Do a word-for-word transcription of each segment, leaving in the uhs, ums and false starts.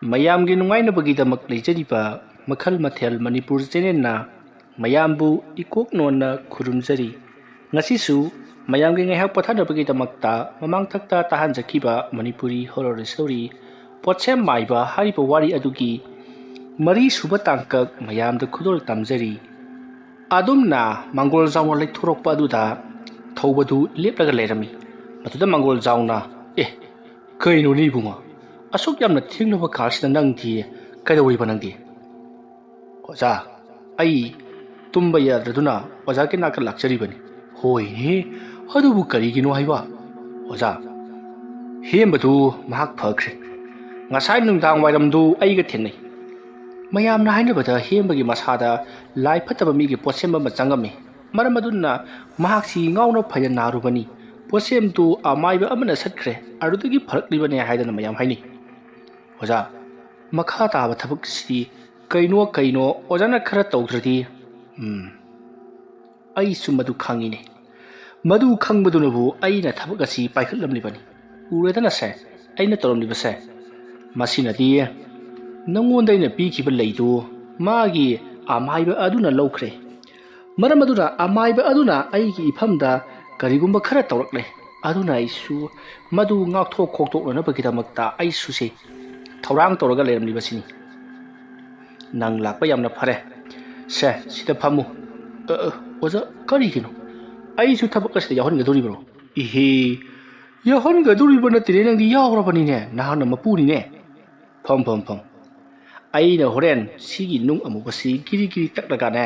ꯃꯌꯥꯝꯒꯤ ꯅꯨꯡꯉꯥꯏꯅꯕꯒꯤꯗꯃꯛ ꯂꯩꯖꯔꯤꯕ ꯃꯈꯜ ꯃꯊꯦꯜ ꯃꯅꯤꯄꯨꯔ ꯆꯦꯅꯦꯜꯅ ꯃꯌꯥꯝꯕꯨ ꯏꯀꯣꯛ ꯅꯣꯟꯅ ꯈꯨꯔꯨꯝꯖꯔꯤ꯫ ꯉꯁꯤꯁꯨ ꯃꯌꯥꯝꯒꯤ ꯉꯥꯏꯍꯥꯛ ꯄꯣꯊꯥꯅꯕꯒꯤꯗꯃꯛꯇ ꯃꯃꯥꯡꯊꯛꯇ ꯇꯥꯍꯟꯖꯈꯤꯕ ꯃꯅꯤꯄꯨꯔꯤ ꯍꯣꯔꯔ ꯁ꯭ꯇꯣꯔꯤ ꯄꯣꯠꯁꯦꯝ ꯃꯥꯏꯕ ꯍꯥꯏꯔꯤꯕ ꯋꯥꯔꯤ ꯑꯗꯨꯒꯤ ꯃꯔꯤꯁꯨꯕ ꯇꯥꯡꯀꯛ ꯃꯌꯥꯝꯗ ꯈꯨꯗꯣꯜ ꯇꯝꯖꯔꯤ꯫ ꯑꯗꯨꯝꯅ ꯃꯥꯡꯒꯣꯜ ꯖꯥꯎꯅ ꯂꯩꯊꯣꯔꯛꯄ ꯑꯗꯨꯗ ꯊꯧꯕꯗꯨ ꯂꯦꯞꯂꯒ ꯂꯩꯔꯝꯃꯤ꯫ ꯃꯗꯨꯗ ꯃꯥꯡꯒꯣꯜ ꯖꯥꯎꯅ, "ꯑꯦ, ꯀꯩꯅꯣꯅꯦ ꯏꯕꯨꯡꯉꯣ? ꯑꯁꯨꯛ ꯌꯥꯝꯅ ꯊꯦꯡꯂꯕ ꯀꯥꯜꯁꯤꯗ ꯅꯪꯗꯤ ꯀꯩꯗꯧꯔꯤꯕ ꯅꯪꯗꯤ?" "ꯑꯣꯖꯥ, ꯑꯩ ꯇꯨꯝꯕ ꯌꯥꯗ꯭ꯔꯗꯨꯅ ꯑꯣꯖꯥꯒꯤ ꯅꯥꯛꯇ ꯂꯥꯛꯆꯔꯤꯕꯅꯤ꯫" "ꯍꯣꯏꯅꯦ, ꯑꯗꯨꯕꯨ ꯀꯔꯤꯒꯤꯅꯣ ꯍꯥꯏꯕ?" "ꯑꯣꯖꯥ, ꯍꯦꯝꯕꯗꯨ ꯃꯍꯥꯛ ꯐꯈ꯭ꯔꯦ꯫ ꯉꯁꯥꯏ ꯅꯨꯡꯗꯥꯡ ꯋꯥꯏꯔꯝꯗꯨ ꯑꯩꯒ ꯊꯦꯡꯅꯩ꯫ ꯃꯌꯥꯝꯅ ꯍꯥꯏꯅꯕꯗ ꯍꯦꯝꯕꯒꯤ ꯃꯁꯥꯗ ꯂꯥꯏ ꯐꯠꯇꯕ ꯃꯤꯒꯤ ꯄꯣꯠꯁꯦꯝ ꯑꯃ ꯆꯪꯉꯝꯃꯤ꯫ ꯃꯔꯝ ꯑꯗꯨꯅ ꯃꯍꯥꯛꯁꯤ ꯉꯥꯎꯅ ꯐꯩꯅ ꯅꯥꯔꯨꯕꯅꯤ꯫ ꯄꯣꯠꯁꯦꯝꯗꯨ ꯑꯃꯥꯏꯕ ꯑꯃꯅ ꯁꯠꯈ꯭ꯔꯦ, ꯑꯗꯨꯗꯒꯤ ꯐꯔꯛꯂꯤꯕꯅꯦ" ꯍꯥꯏꯗꯅ ꯃꯌꯥꯝ ꯍꯥꯏꯅꯩ꯫ "ꯑꯣꯖꯥ, ꯃꯈꯥ ꯇꯥꯕ ꯊꯕꯛꯁꯤꯗꯤ ꯀꯩꯅꯣ ꯀꯩꯅꯣ ꯑꯣꯖꯥꯅ ꯈꯔ ꯇꯧꯗ꯭ꯔꯗꯤ?" "ꯎꯝ, ꯑꯩꯁꯨ ꯃꯗꯨ ꯈꯪꯉꯤꯅꯦ꯫ ꯃꯗꯨ ꯈꯪꯕꯗꯨꯅꯕꯨ ꯑꯩꯅ ꯊꯕꯛ ꯑꯁꯤ ꯄꯥꯏꯈꯠꯂꯝꯂꯤꯕꯅꯤ꯫ ꯎꯔꯦꯗꯅ ꯁꯦ, ꯑꯩꯅ ꯇꯧꯔꯝꯂꯤꯕꯁꯦ꯫ ꯃꯁꯤꯅꯗꯤ ꯅꯪꯉꯣꯟꯗ ꯑꯩꯅ ꯄꯤꯈꯤꯕ ꯂꯩꯗꯨ ꯃꯥꯒꯤ ꯑꯃꯥꯏꯕ ꯑꯗꯨꯅ ꯂꯧꯈ꯭ꯔꯦ꯫ ꯃꯔꯝ ꯑꯗꯨꯅ ꯑꯃꯥꯏꯕ ꯑꯗꯨꯅ ꯑꯩꯒꯤ ꯏꯐꯝꯗ ꯀꯔꯤꯒꯨꯝꯕ ꯈꯔ ꯇꯧꯔꯛꯂꯦ꯫ ꯑꯗꯨꯅ ꯑꯩꯁꯨ ꯃꯗꯨ ꯉꯥꯛꯊꯣꯛ ꯈꯣꯛꯇꯣꯛꯅꯅꯕꯒꯤꯗꯃꯛꯇ ꯑꯩꯁꯨꯁꯦ ꯊꯧꯔꯥꯡ ꯇꯧꯔꯒ ꯂꯩꯔꯝꯂꯤꯕꯁꯤꯅꯤ꯫" "ꯅꯪ ꯂꯥꯛꯄ ꯌꯥꯝꯅ ꯐꯔꯦ꯫ ꯁꯦ, ꯁꯤꯗ ꯐꯝꯃꯨ꯫" "ꯑ, ꯑ, ꯑꯣꯖꯥ, ꯀꯔꯤꯒꯤꯅꯣ? ꯑꯩꯁꯨ ꯊꯕꯛ ꯑꯁꯤꯗ ꯌꯥꯎꯍꯟꯒꯗꯧꯔꯤꯕ꯭ꯔꯣ?" "ꯏꯍꯦ, ꯌꯥꯎꯍꯟꯒꯗꯧꯔꯤꯕ ꯅꯠꯇꯦꯅꯦ, ꯅꯪꯗꯤ ꯌꯥꯎꯔꯕꯅꯤꯅꯦ, ꯅꯍꯥꯛꯅ ꯃꯄꯨꯅꯤꯅꯦ꯫ ꯐꯝ, ꯐꯝ, ꯐꯝ꯫ ꯑꯩꯅ ꯍꯣꯔꯦꯟ ꯁꯤꯒꯤ ꯅꯨꯡ ꯑꯃꯨꯕꯁꯤ ꯒꯤꯔꯤ ꯒꯤꯔꯤ ꯇꯛꯂꯒꯅꯦ,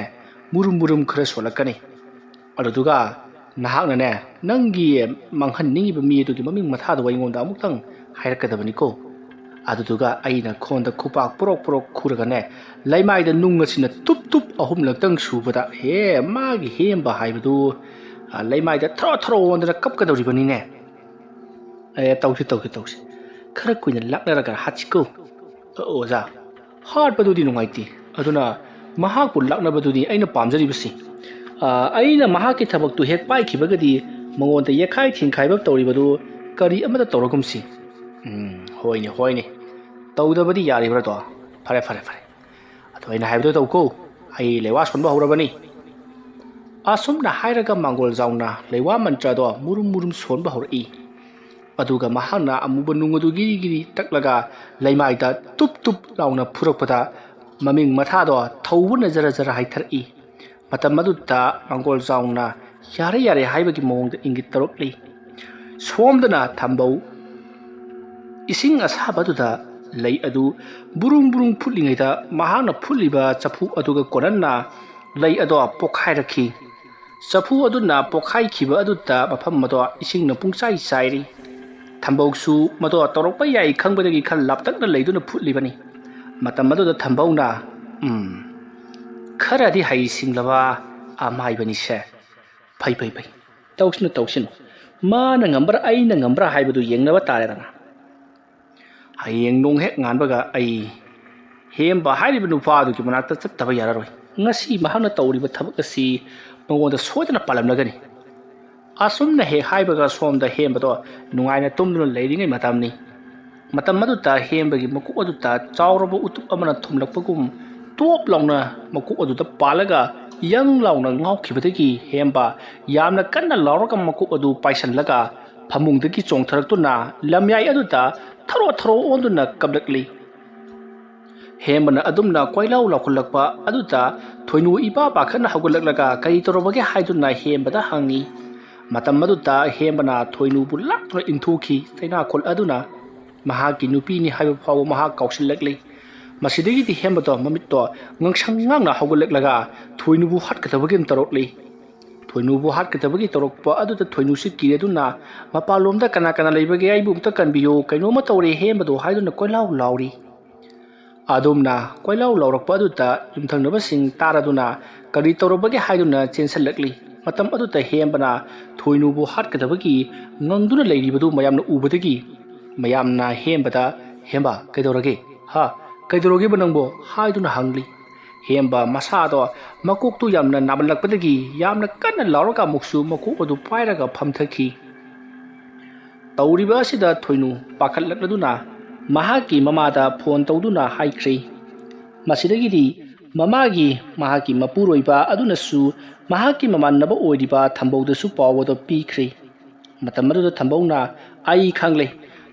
ꯃꯨꯔꯨꯝ ꯃꯨꯔꯨꯝ ꯈꯔ ꯁꯣꯜꯂꯛꯀꯅꯤ꯫ ꯑꯗꯨꯗꯨꯒ ꯅꯍꯥꯛꯅꯅꯦ, ꯅꯪꯒꯤ ꯃꯥꯡꯍꯟꯅꯤꯡꯉꯤꯕ ꯃꯤ ꯑꯗꯨꯒꯤ ꯃꯃꯤꯡ ꯃꯊꯥꯗꯣ ꯑꯩꯉꯣꯟꯗ ꯑꯃꯨꯛꯇꯪ ꯍꯥꯏꯔꯛꯀꯗꯕꯅꯤꯀꯣ꯫ ꯑꯗꯨꯗꯨꯒ ꯑꯩꯅ ꯈꯣꯟꯗ ꯈꯨꯄꯥꯛ ꯄꯣꯔꯣꯛ ꯄꯣꯔꯣꯛ ꯈꯨꯔꯒꯅꯦ, ꯂꯩꯃꯥꯏꯗ ꯅꯨꯡ ꯑꯁꯤꯅ ꯇꯨꯞ ꯇꯨꯞ ꯑꯍꯨꯝꯂꯛꯇꯪ ꯁꯨꯕꯗ, ꯍꯦ, ꯃꯥꯒꯤ ꯍꯦꯝꯕ ꯍꯥꯏꯕꯗꯨ, ꯑ, ꯂꯩꯃꯥꯏꯗ ꯊꯔꯣ ꯊꯔꯣ ꯑꯣꯟꯗꯅ ꯀꯞꯀꯗꯧꯔꯤꯕꯅꯤꯅꯦ꯫" "ꯑꯦ, ꯇꯧꯁꯤ, ꯇꯧꯁꯤ, ꯇꯧꯁꯤ꯫ ꯈꯔ ꯀꯨꯏꯅ ꯂꯥꯛꯅꯔꯒ ꯍꯥꯠꯁꯤꯀꯣ꯫" "ꯑ, ꯑꯣꯖꯥ, ꯍꯥꯠꯄꯗꯨꯗꯤ ꯅꯨꯡꯉꯥꯏꯇꯦ꯫ ꯑꯗꯨꯅ ꯃꯍꯥꯛꯄꯨ ꯂꯥꯛꯅꯕꯗꯨꯅꯤ ꯑꯩꯅ ꯄꯥꯝꯖꯔꯤꯕꯁꯤ꯫ ꯑ, ꯑꯩꯅ ꯃꯍꯥꯛꯀꯤ ꯊꯕꯛꯇꯨ ꯍꯦꯛ ꯄꯥꯏꯈꯤꯕꯒꯗꯤ ꯃꯉꯣꯟꯗ ꯌꯦꯛꯈꯥꯏ ꯊꯤꯡꯈꯥꯏꯕ ꯇꯧꯔꯤꯕꯗꯨ ꯀꯔꯤ ꯑꯃꯠꯇ ꯇꯧꯔꯒꯨꯝꯁꯤ꯫" "ꯎꯝ, ꯍꯣꯏꯅꯦ, ꯍꯣꯏꯅꯦ꯫ ꯇꯧꯗꯕꯗꯤ ꯌꯥꯔꯤꯕ꯭ꯔꯥꯗꯣ? ꯐꯔꯦ, ꯐꯔꯦ, ꯐꯔꯦ꯫ ꯑꯗꯣ ꯑꯩꯅ ꯍꯥꯏꯕꯗꯣ ꯇꯧꯀꯣ꯫ ꯑꯩ ꯂꯩꯋꯥ ꯁꯣꯟꯕ ꯍꯧꯔꯕꯅꯤ꯫ ꯑꯁꯨꯝꯅ ꯍꯥꯏꯔꯒ ꯃꯥꯡꯒꯣꯜ ꯖꯥꯎꯅ ꯂꯩꯋꯥ ꯃꯟꯇ꯭ꯔꯗꯣ ꯃꯨꯔꯨꯝ ꯃꯨꯔꯨꯝ ꯁꯣꯟꯕ ꯍꯧꯔꯛꯏ꯫ ꯑꯗꯨꯒ ꯃꯍꯥꯛꯅ ꯑꯃꯨꯕ ꯅꯨꯡ ꯑꯗꯨ ꯒꯤꯔꯤ ꯒꯤꯔꯤ ꯇꯛꯂꯒ ꯂꯩꯃꯥꯏꯗ ꯇꯨꯞ ꯇꯨꯞ ꯂꯥꯎꯅ ꯐꯨꯔꯛꯄꯗ ꯃꯃꯤꯡ ꯃꯊꯥꯗꯣ ꯊꯧꯕꯅ ꯖꯔ ꯖꯔ ꯍꯥꯏꯊꯔꯛꯏ꯫ ꯃꯇꯝ ꯑꯗꯨꯗ ꯃꯥꯡꯒꯣꯜ ꯖꯥꯎꯅ "ꯌꯥꯔꯦ, ꯌꯥꯔꯦ" ꯍꯥꯏꯕꯒꯤ ꯃꯑꯣꯡꯗ ꯏꯪꯒꯤꯠ ꯇꯧꯔꯛꯂꯤ꯫ ꯁꯣꯝꯗꯅ ꯊꯝꯕꯧ ꯏꯁꯤꯡ ꯑꯁꯥꯕ ꯑꯗꯨꯗ ꯂꯩ ꯑꯗꯨ ꯕꯨꯔꯨꯡ ꯕꯨꯔꯨꯡ ꯐꯨꯠꯂꯤꯉꯩꯗ ꯃꯍꯥꯛꯅ ꯐꯨꯠꯂꯤꯕ ꯆꯐꯨ ꯑꯗꯨꯒ ꯀꯣꯟꯅꯅ ꯂꯩ ꯑꯗꯣ ꯄꯣꯛꯈꯥꯏꯔꯛꯈꯤ꯫ ꯆꯐꯨ ꯑꯗꯨꯅ ꯄꯣꯛꯈꯥꯏꯈꯤꯕ ꯑꯗꯨꯗ ꯃꯐꯝ ꯑꯗꯣ ꯏꯁꯤꯡꯅ ꯄꯨꯡꯆꯥꯏ ꯆꯥꯏꯔꯤ꯫ ꯊꯝꯕꯧꯁꯨ ꯃꯗꯣ ꯇꯧꯔꯛꯄ ꯌꯥꯏ ꯈꯪꯕꯗꯒꯤ ꯈꯔ ꯂꯥꯞꯇꯛꯅ ꯂꯩꯗꯨꯅ ꯐꯨꯠꯂꯤꯕꯅꯤ꯫ ꯃꯇꯝ ꯑꯗꯨꯗ ꯊꯝꯕꯧꯅ, "ꯎꯝ, ꯈꯔꯗꯤ ꯍꯩ ꯁꯤꯡꯂꯕ ꯑꯃꯥꯏꯕꯅꯤꯁꯦ꯫ ꯐꯩ, ꯐꯩ, ꯐꯩ꯫ ꯇꯧꯁꯅꯨ, ꯇꯧꯁꯅꯨ꯫ ꯃꯥꯅ ꯉꯝꯕ꯭ꯔꯥ, ꯑꯩꯅ ꯉꯝꯕ꯭ꯔꯥ ꯍꯥꯏꯕꯗꯨ ꯌꯦꯡꯅꯕ ꯇꯥꯔꯦꯗꯅ꯫ ꯍꯌꯦꯡ ꯅꯣꯡ ꯍꯦꯛ ꯉꯥꯟꯕꯒ ꯑꯩ ꯍꯦꯝꯕ ꯍꯥꯏꯔꯤꯕ ꯅꯨꯄꯥ ꯑꯗꯨꯒꯤ ꯃꯅꯥꯛꯇ ꯆꯠꯇꯕ ꯌꯥꯔꯔꯣꯏ꯫ ꯉꯁꯤ ꯃꯍꯥꯛꯅ ꯇꯧꯔꯤꯕ ꯊꯕꯛ ꯑꯁꯤ ꯃꯉꯣꯟꯗ ꯁꯣꯏꯗꯅ ꯄꯥꯜꯂꯝꯂꯒꯅꯤ"꯫ ꯑꯁꯨꯝꯅ ꯍꯦꯛ ꯍꯥꯏꯕꯒ ꯁꯣꯝꯗ ꯍꯦꯝꯕꯗꯣ ꯅꯨꯡꯉꯥꯏꯅ ꯇꯨꯝꯗꯨꯅ ꯂꯩꯔꯤꯉꯩ ꯃꯇꯝꯅꯤ꯫ ꯃꯇꯝ ꯑꯗꯨꯗ ꯍꯦꯝꯕꯒꯤ ꯃꯀꯣꯛ ꯑꯗꯨꯗ ꯆꯥꯎꯔꯕ ꯎꯇꯨꯞ ꯑꯃꯅ ꯊꯣꯝꯂꯛꯄꯒꯨꯝ ꯇꯣꯞ ꯂꯥꯎꯅ ꯃꯀꯣꯛ ꯑꯗꯨꯗ ꯄꯥꯜꯂꯒ ꯌꯪ ꯂꯥꯎꯅ ꯉꯥꯎꯈꯤꯕꯗꯒꯤ ꯍꯦꯝꯕ ꯌꯥꯝꯅ ꯀꯟꯅ ꯂꯥꯎꯔꯒ ꯃꯀꯣꯛ ꯑꯗꯨ ꯄꯥꯏꯁꯤꯜꯂꯒ ꯐꯃꯨꯡꯗꯒꯤ ꯆꯣꯡꯊꯔꯛꯇꯨꯅ ꯂꯝꯌꯥꯏ ꯑꯗꯨꯗ ꯊꯔꯣ ꯊꯔꯣ ꯑꯣꯟꯗꯨꯅ ꯀꯞꯂꯛꯂꯤ꯫ ꯍꯦꯝꯕꯅ ꯑꯗꯨꯝꯅ ꯀꯣꯏꯂꯥꯎ ꯂꯥꯎꯈꯠꯂꯛꯄ ꯑꯗꯨꯗ ꯊꯣꯏꯅꯨ ꯏꯄꯥ ꯄꯥꯈꯠꯅ ꯍꯧꯒꯠꯂꯛꯂꯒ ꯀꯔꯤ ꯇꯧꯔꯕꯒꯦ ꯍꯥꯏꯗꯨꯅ ꯍꯦꯝꯕꯗ ꯍꯪꯉꯤ꯫ ꯃꯇꯝ ꯑꯗꯨꯗ ꯍꯦꯝꯕꯅ ꯊꯣꯏꯅꯨꯕꯨ ꯂꯥꯛꯇꯨꯅ ꯏꯟꯊꯨꯈꯤ꯫ ꯆꯩꯅꯥꯈꯣꯜ ꯑꯗꯨꯅ ꯃꯍꯥꯛꯀꯤ ꯅꯨꯄꯤꯅꯤ ꯍꯥꯏꯕ ꯐꯥꯎꯕ ꯃꯍꯥꯛ ꯀꯥꯎꯁꯤꯜꯂꯛꯂꯤ꯫ ꯃꯁꯤꯗꯒꯤꯗꯤ ꯍꯦꯝꯕꯗꯣ ꯃꯃꯤꯠꯇꯣ ꯉꯥꯡꯁꯪ ꯉꯥꯡꯅ ꯍꯧꯒꯠꯂꯛꯂꯒ ꯊꯣꯏꯅꯨꯕꯨ ꯍꯥꯠꯀꯗꯕꯒꯤ ꯑꯃ ꯇꯧꯔꯛꯂꯤ꯫ ꯊꯣꯏꯅꯨꯕꯨ ꯍꯥꯠꯀꯗꯕꯒꯤ ꯇꯧꯔꯛꯄ ꯑꯗꯨꯗ ꯊꯣꯏꯅꯨꯁꯤ ꯀꯤꯔꯗꯨꯅ "ꯃꯄꯥꯟꯂꯣꯝꯗ ꯀꯅꯥ ꯀꯅꯥ ꯂꯩꯕꯒꯦ? ꯑꯩꯕꯨ ꯑꯝꯇ ꯀꯟꯕꯤꯌꯨ, ꯀꯩꯅꯣꯝꯃ ꯇꯧꯔꯦ ꯍꯦꯝꯕꯗꯣ" ꯍꯥꯏꯗꯨꯅ ꯀꯣꯏꯂꯥꯎ ꯂꯥꯎꯔꯤ꯫ ꯑꯗꯨꯝꯅ ꯀꯣꯏꯂꯥꯎ ꯂꯥꯎꯔꯛꯄ ꯑꯗꯨꯗ ꯌꯨꯝꯊꯪꯅꯕꯁꯤꯡ ꯇꯥꯔꯗꯨꯅ ꯀꯔꯤ ꯇꯧꯔꯕꯒꯦ ꯍꯥꯏꯗꯨꯅ ꯆꯦꯟꯁꯤꯜꯂꯛꯂꯤ꯫ ꯃꯇꯝ ꯑꯗꯨꯗ ꯍꯦꯝꯕꯅ ꯊꯣꯏꯅꯨꯕꯨ ꯍꯥꯠꯀꯗꯕꯒꯤ ꯉꯪꯗꯨꯅ ꯂꯩꯔꯤꯕꯗꯨ ꯃꯌꯥꯝꯅ ꯎꯕꯗꯒꯤ ꯃꯌꯥꯝꯅ ꯍꯦꯝꯕꯗ, "ꯍꯦꯝꯕ, ꯀꯩꯗꯧꯔꯒꯦ? ꯍꯥ? ꯀꯩꯗꯧꯔꯒꯦꯕ ꯅꯪꯕꯣ?" ꯍꯥꯏꯗꯨꯅ ꯍꯪꯂꯤ꯫ ꯍꯦꯝꯕ ꯃꯁꯥꯗꯣ ꯃꯀꯣꯛꯇꯨ ꯌꯥꯝꯅ ꯅꯥꯃꯜꯂꯛꯄꯗꯒꯤ ꯌꯥꯝꯅ ꯀꯟꯅ ꯂꯥꯎꯔꯒ ꯑꯃꯨꯛꯁꯨ ꯃꯀꯣꯛ ꯑꯗꯨ ꯄꯥꯏꯔꯒ ꯐꯝꯊꯈꯤ꯫ ꯇꯧꯔꯤꯕ ꯑꯁꯤꯗ ꯊꯣꯏꯅꯨ ꯄꯥꯈꯠꯂꯛꯂꯗꯨꯅ ꯃꯍꯥꯛꯀꯤ ꯃꯃꯥꯗ ꯐꯣꯟ ꯇꯧꯗꯨꯅ ꯍꯥꯏꯈ꯭ꯔꯦ꯫ ꯃꯁꯤꯗꯒꯤꯗꯤ ꯃꯃꯥꯒꯤ ꯃꯍꯥꯛꯀꯤ ꯃꯄꯨꯔꯣꯏꯕ ꯑꯗꯨꯅꯁꯨ ꯃꯍꯥꯛꯀꯤ ꯃꯃꯥꯟꯅꯕ ꯑꯣꯏꯔꯤꯕ ꯊꯝꯕꯧꯗꯁꯨ ꯄꯥꯎ ꯑꯗꯨ ꯄꯤꯈ꯭ꯔꯦ꯫ ꯃꯇꯝ ꯑꯗꯨꯗ ꯊꯝꯕꯧꯅ, "ꯑꯩ ꯈꯪꯂꯦ,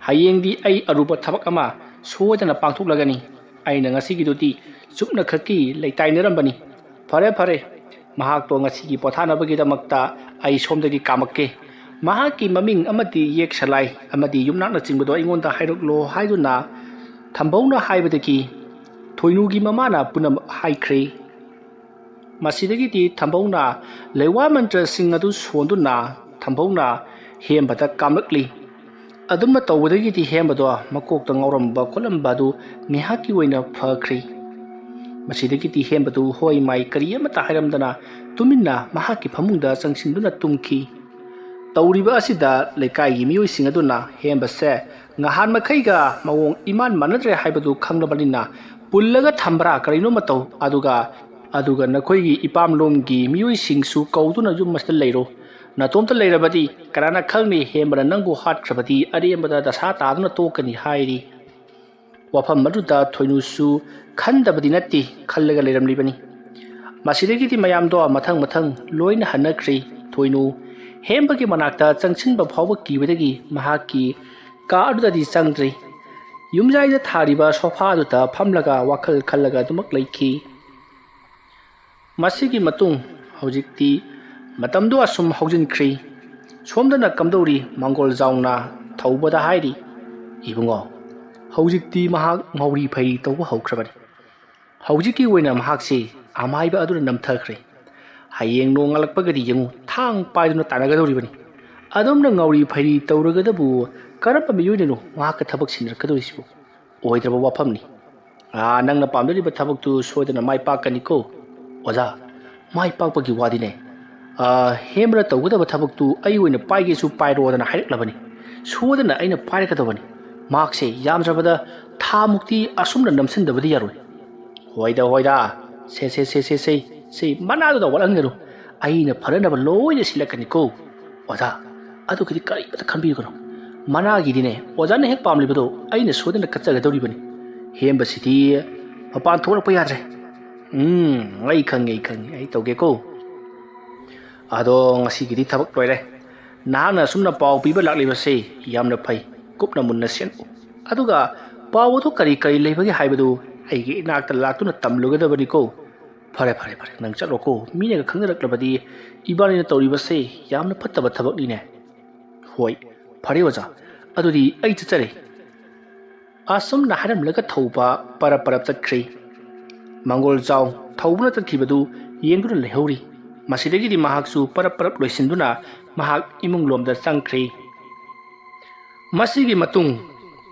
ꯍꯌꯦꯡꯗꯤ ꯑꯩ ꯑꯔꯨꯕ ꯊꯕꯛ ꯑꯃ ꯁꯣꯏꯗꯅ ꯄꯥꯡꯊꯣꯛꯂꯒꯅꯤ꯫ ꯑꯩꯅ ꯉꯁꯤꯒꯤꯗꯨꯗꯤ ꯆꯨꯝꯅꯈꯛꯀꯤ ꯂꯩꯇꯥꯏꯅꯔꯝꯕꯅꯤ꯫ ꯐꯔꯦ, ꯐꯔꯦ, ꯃꯍꯥꯛꯇꯣ ꯉꯁꯤꯒꯤ ꯄꯣꯊꯥꯅꯕꯒꯤꯗꯃꯛꯇ ꯑꯩ ꯁꯣꯝꯗꯒꯤ ꯀꯥꯝꯃꯛꯀꯦ꯫ ꯃꯍꯥꯛꯀꯤ ꯃꯃꯤꯡ ꯑꯃꯗꯤ ꯌꯦꯛ ꯁꯂꯥꯏ ꯑꯃꯗꯤ ꯌꯨꯝꯅꯥꯛꯅꯆꯤꯡꯕꯗꯣ ꯑꯩꯉꯣꯟꯗ ꯍꯥꯏꯔꯛꯂꯣ" ꯍꯥꯏꯗꯨꯅ ꯊꯝꯕꯧꯅ ꯍꯥꯏꯕꯗꯒꯤ ꯊꯣꯏꯅꯨꯒꯤ ꯃꯃꯥꯅ ꯄꯨꯝꯅꯃꯛ ꯍꯥꯏꯈ꯭ꯔꯦ꯫ ꯃꯁꯤꯗꯒꯤꯗꯤ ꯊꯝꯕꯧꯅ ꯂꯩꯋꯥ ꯃꯟꯇ꯭ꯔꯁꯤꯡ ꯑꯗꯨ ꯁꯣꯟꯗꯨꯅ ꯊꯝꯕꯧꯅ ꯍꯦꯝꯕꯗ ꯀꯥꯝꯂꯛꯂꯤ꯫ ꯑꯗꯨꯝꯅ ꯇꯧꯕꯗꯒꯤꯗꯤ ꯍꯦꯝꯕꯗꯣ ꯃꯀꯣꯛꯇ ꯉꯥꯎꯔꯝꯕ ꯈꯣꯠꯂꯝꯕ ꯑꯗꯨ ꯉꯥꯏꯍꯥꯛꯀꯤ ꯑꯣꯏꯅ ꯐꯈ꯭ꯔꯦ꯫ ꯃꯁꯤꯗꯒꯤꯗꯤ ꯍꯦꯝꯕꯗꯨ ꯍꯣꯏ ꯃꯥꯏ ꯀꯔꯤ ꯑꯃꯠꯇ ꯍꯥꯏꯔꯝꯗꯅ ꯇꯨꯃꯤꯟꯅ ꯃꯍꯥꯛꯀꯤ ꯐꯃꯨꯡꯗ ꯆꯪꯁꯤꯟꯗꯨꯅ ꯇꯨꯝꯈꯤ꯫ ꯇꯧꯔꯤꯕ ꯑꯁꯤꯗ ꯂꯩꯀꯥꯏꯒꯤ ꯃꯤꯑꯣꯏꯁꯤꯡ ꯑꯗꯨꯅ ꯍꯦꯝꯕꯁꯦ ꯉꯍꯥꯟ ꯃꯈꯩꯒ ꯃꯑꯣꯡ ꯏꯃꯥꯟ ꯃꯥꯟꯅꯗ꯭ꯔꯦ ꯍꯥꯏꯕꯗꯨ ꯈꯪꯂꯕꯅꯤꯅ, "ꯄꯨꯜꯂꯒ ꯊꯝꯕ꯭ꯔꯥ ꯀꯔꯤꯅꯣꯃ ꯇꯧ, ꯑꯗꯨꯒ, ꯑꯗꯨꯒ ꯅꯈꯣꯏꯒꯤ ꯏꯄꯥꯝꯂꯣꯝꯒꯤ ꯃꯤꯑꯣꯏꯁꯤꯡꯁꯨ ꯀꯧꯗꯨꯅ ꯌꯨꯝ ꯑꯁꯤꯗ ꯂꯩꯔꯣ꯫ ꯅꯇꯣꯝꯇ ꯂꯩꯔꯕꯗꯤ ꯀꯅꯥꯅ ꯈꯪꯅꯤ, ꯍꯦꯝꯕꯅ ꯅꯪꯕꯨ ꯍꯥꯠꯈ꯭ꯔꯕꯗꯤ ꯑꯔꯦꯝꯕꯗ ꯗꯁꯥ ꯇꯥꯗꯨꯅ ꯇꯣꯛꯀꯅꯤ" ꯍꯥꯏꯔꯤ꯫ ꯋꯥꯐꯝ ꯑꯗꯨꯗ ꯊꯣꯏꯅꯨꯁꯨ ꯈꯟꯗꯕꯗꯤ ꯅꯠꯇꯦ, ꯈꯜꯂꯒ ꯂꯩꯔꯝꯂꯤꯕꯅꯤ꯫ ꯃꯁꯤꯗꯒꯤꯗꯤ ꯃꯌꯥꯝꯗꯣ ꯃꯊꯪ ꯃꯊꯪ ꯂꯣꯏꯅ ꯍꯟꯅꯈ꯭ꯔꯦ꯫ ꯊꯣꯏꯅꯨ ꯍꯦꯝꯕꯒꯤ ꯃꯅꯥꯛꯇ ꯆꯪꯁꯤꯟꯕ ꯐꯥꯎꯕ ꯀꯤꯕꯗꯒꯤ ꯃꯍꯥꯛꯀꯤ ꯀꯥ ꯑꯗꯨꯗꯗꯤ ꯆꯪꯗ꯭ꯔꯤ꯫ ꯌꯨꯝꯖꯥꯏꯗ ꯊꯥꯔꯤꯕ ꯁꯣꯐꯥ ꯑꯗꯨꯗ ꯐꯝꯂꯒ ꯋꯥꯈꯜ ꯈꯜꯂꯒ ꯑꯗꯨꯃꯛ ꯂꯩꯈꯤ꯫ ꯃꯁꯤꯒꯤ ꯃꯇꯨꯡ ꯍꯧꯖꯤꯛꯇꯤ ꯃꯇꯝꯗꯨ ꯑꯁꯨꯝ ꯍꯧꯖꯤꯟꯈ꯭ꯔꯤ꯫ ꯁꯣꯝꯗꯅ ꯀꯝꯗꯧꯔꯤ ꯃꯥꯡꯒꯣꯜ ꯖꯥꯎꯅ ꯊꯧꯕꯗ ꯍꯥꯏꯔꯤ, "ꯏꯕꯨꯡꯉꯣ, ꯍꯧꯖꯤꯛꯇꯤ ꯃꯍꯥꯛ ꯉꯥꯎꯔꯤ ꯐꯩꯔꯤ ꯇꯧꯕ ꯍꯧꯈ꯭ꯔꯕꯅꯤ꯫ ꯍꯧꯖꯤꯛꯀꯤ ꯑꯣꯏꯅ ꯃꯍꯥꯛꯁꯤ ꯑꯃꯥꯏꯕ ꯑꯗꯨꯅ ꯅꯝꯊꯈ꯭ꯔꯦ꯫ ꯍꯌꯦꯡ ꯅꯣꯡꯉꯥꯜꯂꯛꯄꯒꯗꯤ ꯌꯦꯡꯉꯨ, ꯊꯥꯡ ꯄꯥꯏꯗꯨꯅ ꯇꯥꯟꯅꯒꯗꯧꯔꯤꯕꯅꯤ꯫ ꯑꯗꯣꯝꯅ ꯉꯥꯎꯔꯤ ꯐꯩꯔꯤ ꯇꯧꯔꯒꯗꯕꯨ ꯀꯔꯝꯕ ꯃꯤꯑꯣꯏꯅꯅꯣ ꯃꯍꯥꯛꯀ ꯊꯕꯛ ꯁꯤꯟꯅꯔꯛꯀꯗꯧꯔꯤꯁꯤꯕꯨ? ꯑꯣꯏꯗ꯭ꯔꯕ ꯋꯥꯐꯝꯅꯤ꯫ ꯑꯥ, ꯅꯪꯅ ꯄꯥꯝꯖꯔꯤꯕ ꯊꯕꯛꯇꯨ ꯁꯣꯏꯗꯅ ꯃꯥꯏ ꯄꯥꯛꯀꯅꯤꯀꯣ꯫ ꯑꯣꯖꯥ, ꯃꯥꯏ ꯄꯥꯛꯄꯒꯤ ꯋꯥꯗꯤꯅꯦ, ꯑꯥ, ꯍꯦꯝꯕꯅ ꯇꯧꯒꯗꯕ ꯊꯕꯛꯇꯨ ꯑꯩ ꯑꯣꯏꯅ ꯄꯥꯏꯒꯦꯁꯨ ꯄꯥꯏꯔꯣꯗꯅ ꯍꯥꯏꯔꯛꯂꯕꯅꯤ꯫ ꯁꯣꯏꯗꯅ ꯑꯩꯅ ꯄꯥꯏꯔꯛꯀꯗꯕꯅꯤ꯫ ꯃꯍꯥꯛꯁꯦ ꯌꯥꯝꯗ꯭ꯔꯕꯗ ꯊꯥꯃꯨꯛꯇꯤ ꯑꯁꯨꯝꯅ ꯅꯝꯁꯤꯟꯗꯕꯗꯤ ꯌꯥꯔꯣꯏ"꯫ "ꯍꯣꯏꯗ, ꯍꯣꯏꯗ, ꯁꯦ, ꯁꯦ, ꯁꯦ, ꯁꯦ, ꯁꯦ, ꯁꯦ, ꯃꯅꯥꯗꯨꯗ ꯋꯥꯠꯍꯟꯒꯅꯨ꯫ ꯑꯩꯅ ꯐꯅꯅꯕ ꯂꯣꯏꯅ ꯁꯤꯜꯂꯛꯀꯅꯤꯀꯣ꯫ ꯑꯣꯖꯥ, ꯑꯗꯨꯒꯤꯗꯤ ꯀꯔꯤꯃꯇ ꯈꯟꯕꯤꯒꯅꯨ꯫ ꯃꯅꯥꯒꯤꯗꯤꯅꯦ ꯑꯣꯖꯥꯅ ꯍꯦꯛ ꯄꯥꯝꯂꯤꯕꯗꯣ ꯑꯩꯅ ꯁꯣꯏꯗꯅ ꯀꯠꯆꯒꯗꯧꯔꯤꯕꯅꯤ꯫ ꯍꯦꯝꯕꯁꯤꯗꯤ ꯃꯄꯥꯟ ꯊꯣꯛꯂꯛꯄ ꯌꯥꯗ꯭ꯔꯦ꯫ ꯎꯝ, ꯑꯩ ꯈꯪꯉꯦ, ꯑꯩ ꯈꯪꯉꯦ, ꯑꯩ ꯇꯧꯒꯦꯀꯣ꯫ ꯑꯗꯣ ꯉꯁꯤꯒꯤꯗꯤ ꯊꯕꯛ ꯂꯣꯏꯔꯦ꯫ ꯅꯍꯥꯛꯅ ꯑꯁꯨꯝꯅ ꯄꯥꯎ ꯄꯤꯕ ꯂꯥꯛꯂꯤꯕꯁꯦ ꯌꯥꯝꯅ ꯐꯩ꯫ ꯀꯨꯞꯅ ꯃꯨꯟꯅ ꯁꯦꯟꯅꯎ꯫ ꯑꯗꯨꯒ ꯄꯥꯎ ꯑꯗꯨ ꯀꯔꯤ ꯀꯔꯤ ꯂꯩꯕꯒꯦ ꯍꯥꯏꯕꯗꯨ ꯑꯩꯒꯤ ꯏꯅꯥꯛꯇ ꯂꯥꯛꯇꯨꯅ ꯇꯝꯂꯨꯒꯗꯕꯅꯤꯀꯣ꯫ ꯐꯔꯦ, ꯐꯔꯦ, ꯐꯔꯦ, ꯅꯪ ꯆꯠꯂꯣꯀꯣ꯫ ꯃꯤꯅꯒ ꯈꯪꯅꯔꯛꯂꯕꯗꯤ ꯏꯕꯥꯅꯤꯅ ꯇꯧꯔꯤꯕꯁꯦ ꯌꯥꯝꯅ ꯐꯠꯇꯕ ꯊꯕꯛꯅꯤꯅꯦ꯫ ꯍꯣꯏ, ꯐꯔꯦ ꯑꯣꯖꯥ, ꯑꯗꯨꯗꯤ ꯑꯩ ꯆꯠꯆꯔꯦ꯫ ꯑꯁꯨꯝꯅ ꯍꯥꯏꯔꯝꯂꯒ ꯊꯧꯕ ꯄꯔꯞ ꯄꯔꯞ ꯆꯠꯈ꯭ꯔꯦ꯫ ꯃꯪꯒꯣꯜ ꯆꯥꯎ ꯊꯧꯕꯅ ꯆꯠꯈꯤꯕꯗꯨ ꯌꯦꯡꯗꯨꯅ ꯂꯩꯍꯧꯔꯤ꯫ ꯃꯁꯤꯗꯒꯤꯗꯤ ꯃꯍꯥꯛꯁꯨ ꯄꯔꯞ ꯄꯔꯞ ꯂꯣꯏꯁꯤꯟꯗꯨꯅ ꯃꯍꯥꯛ ꯏꯃꯨꯡ ꯂꯣꯝꯗ ꯆꯪꯈ꯭ꯔꯦ꯫ ꯃꯁꯤꯒꯤ ꯃꯇꯨꯡ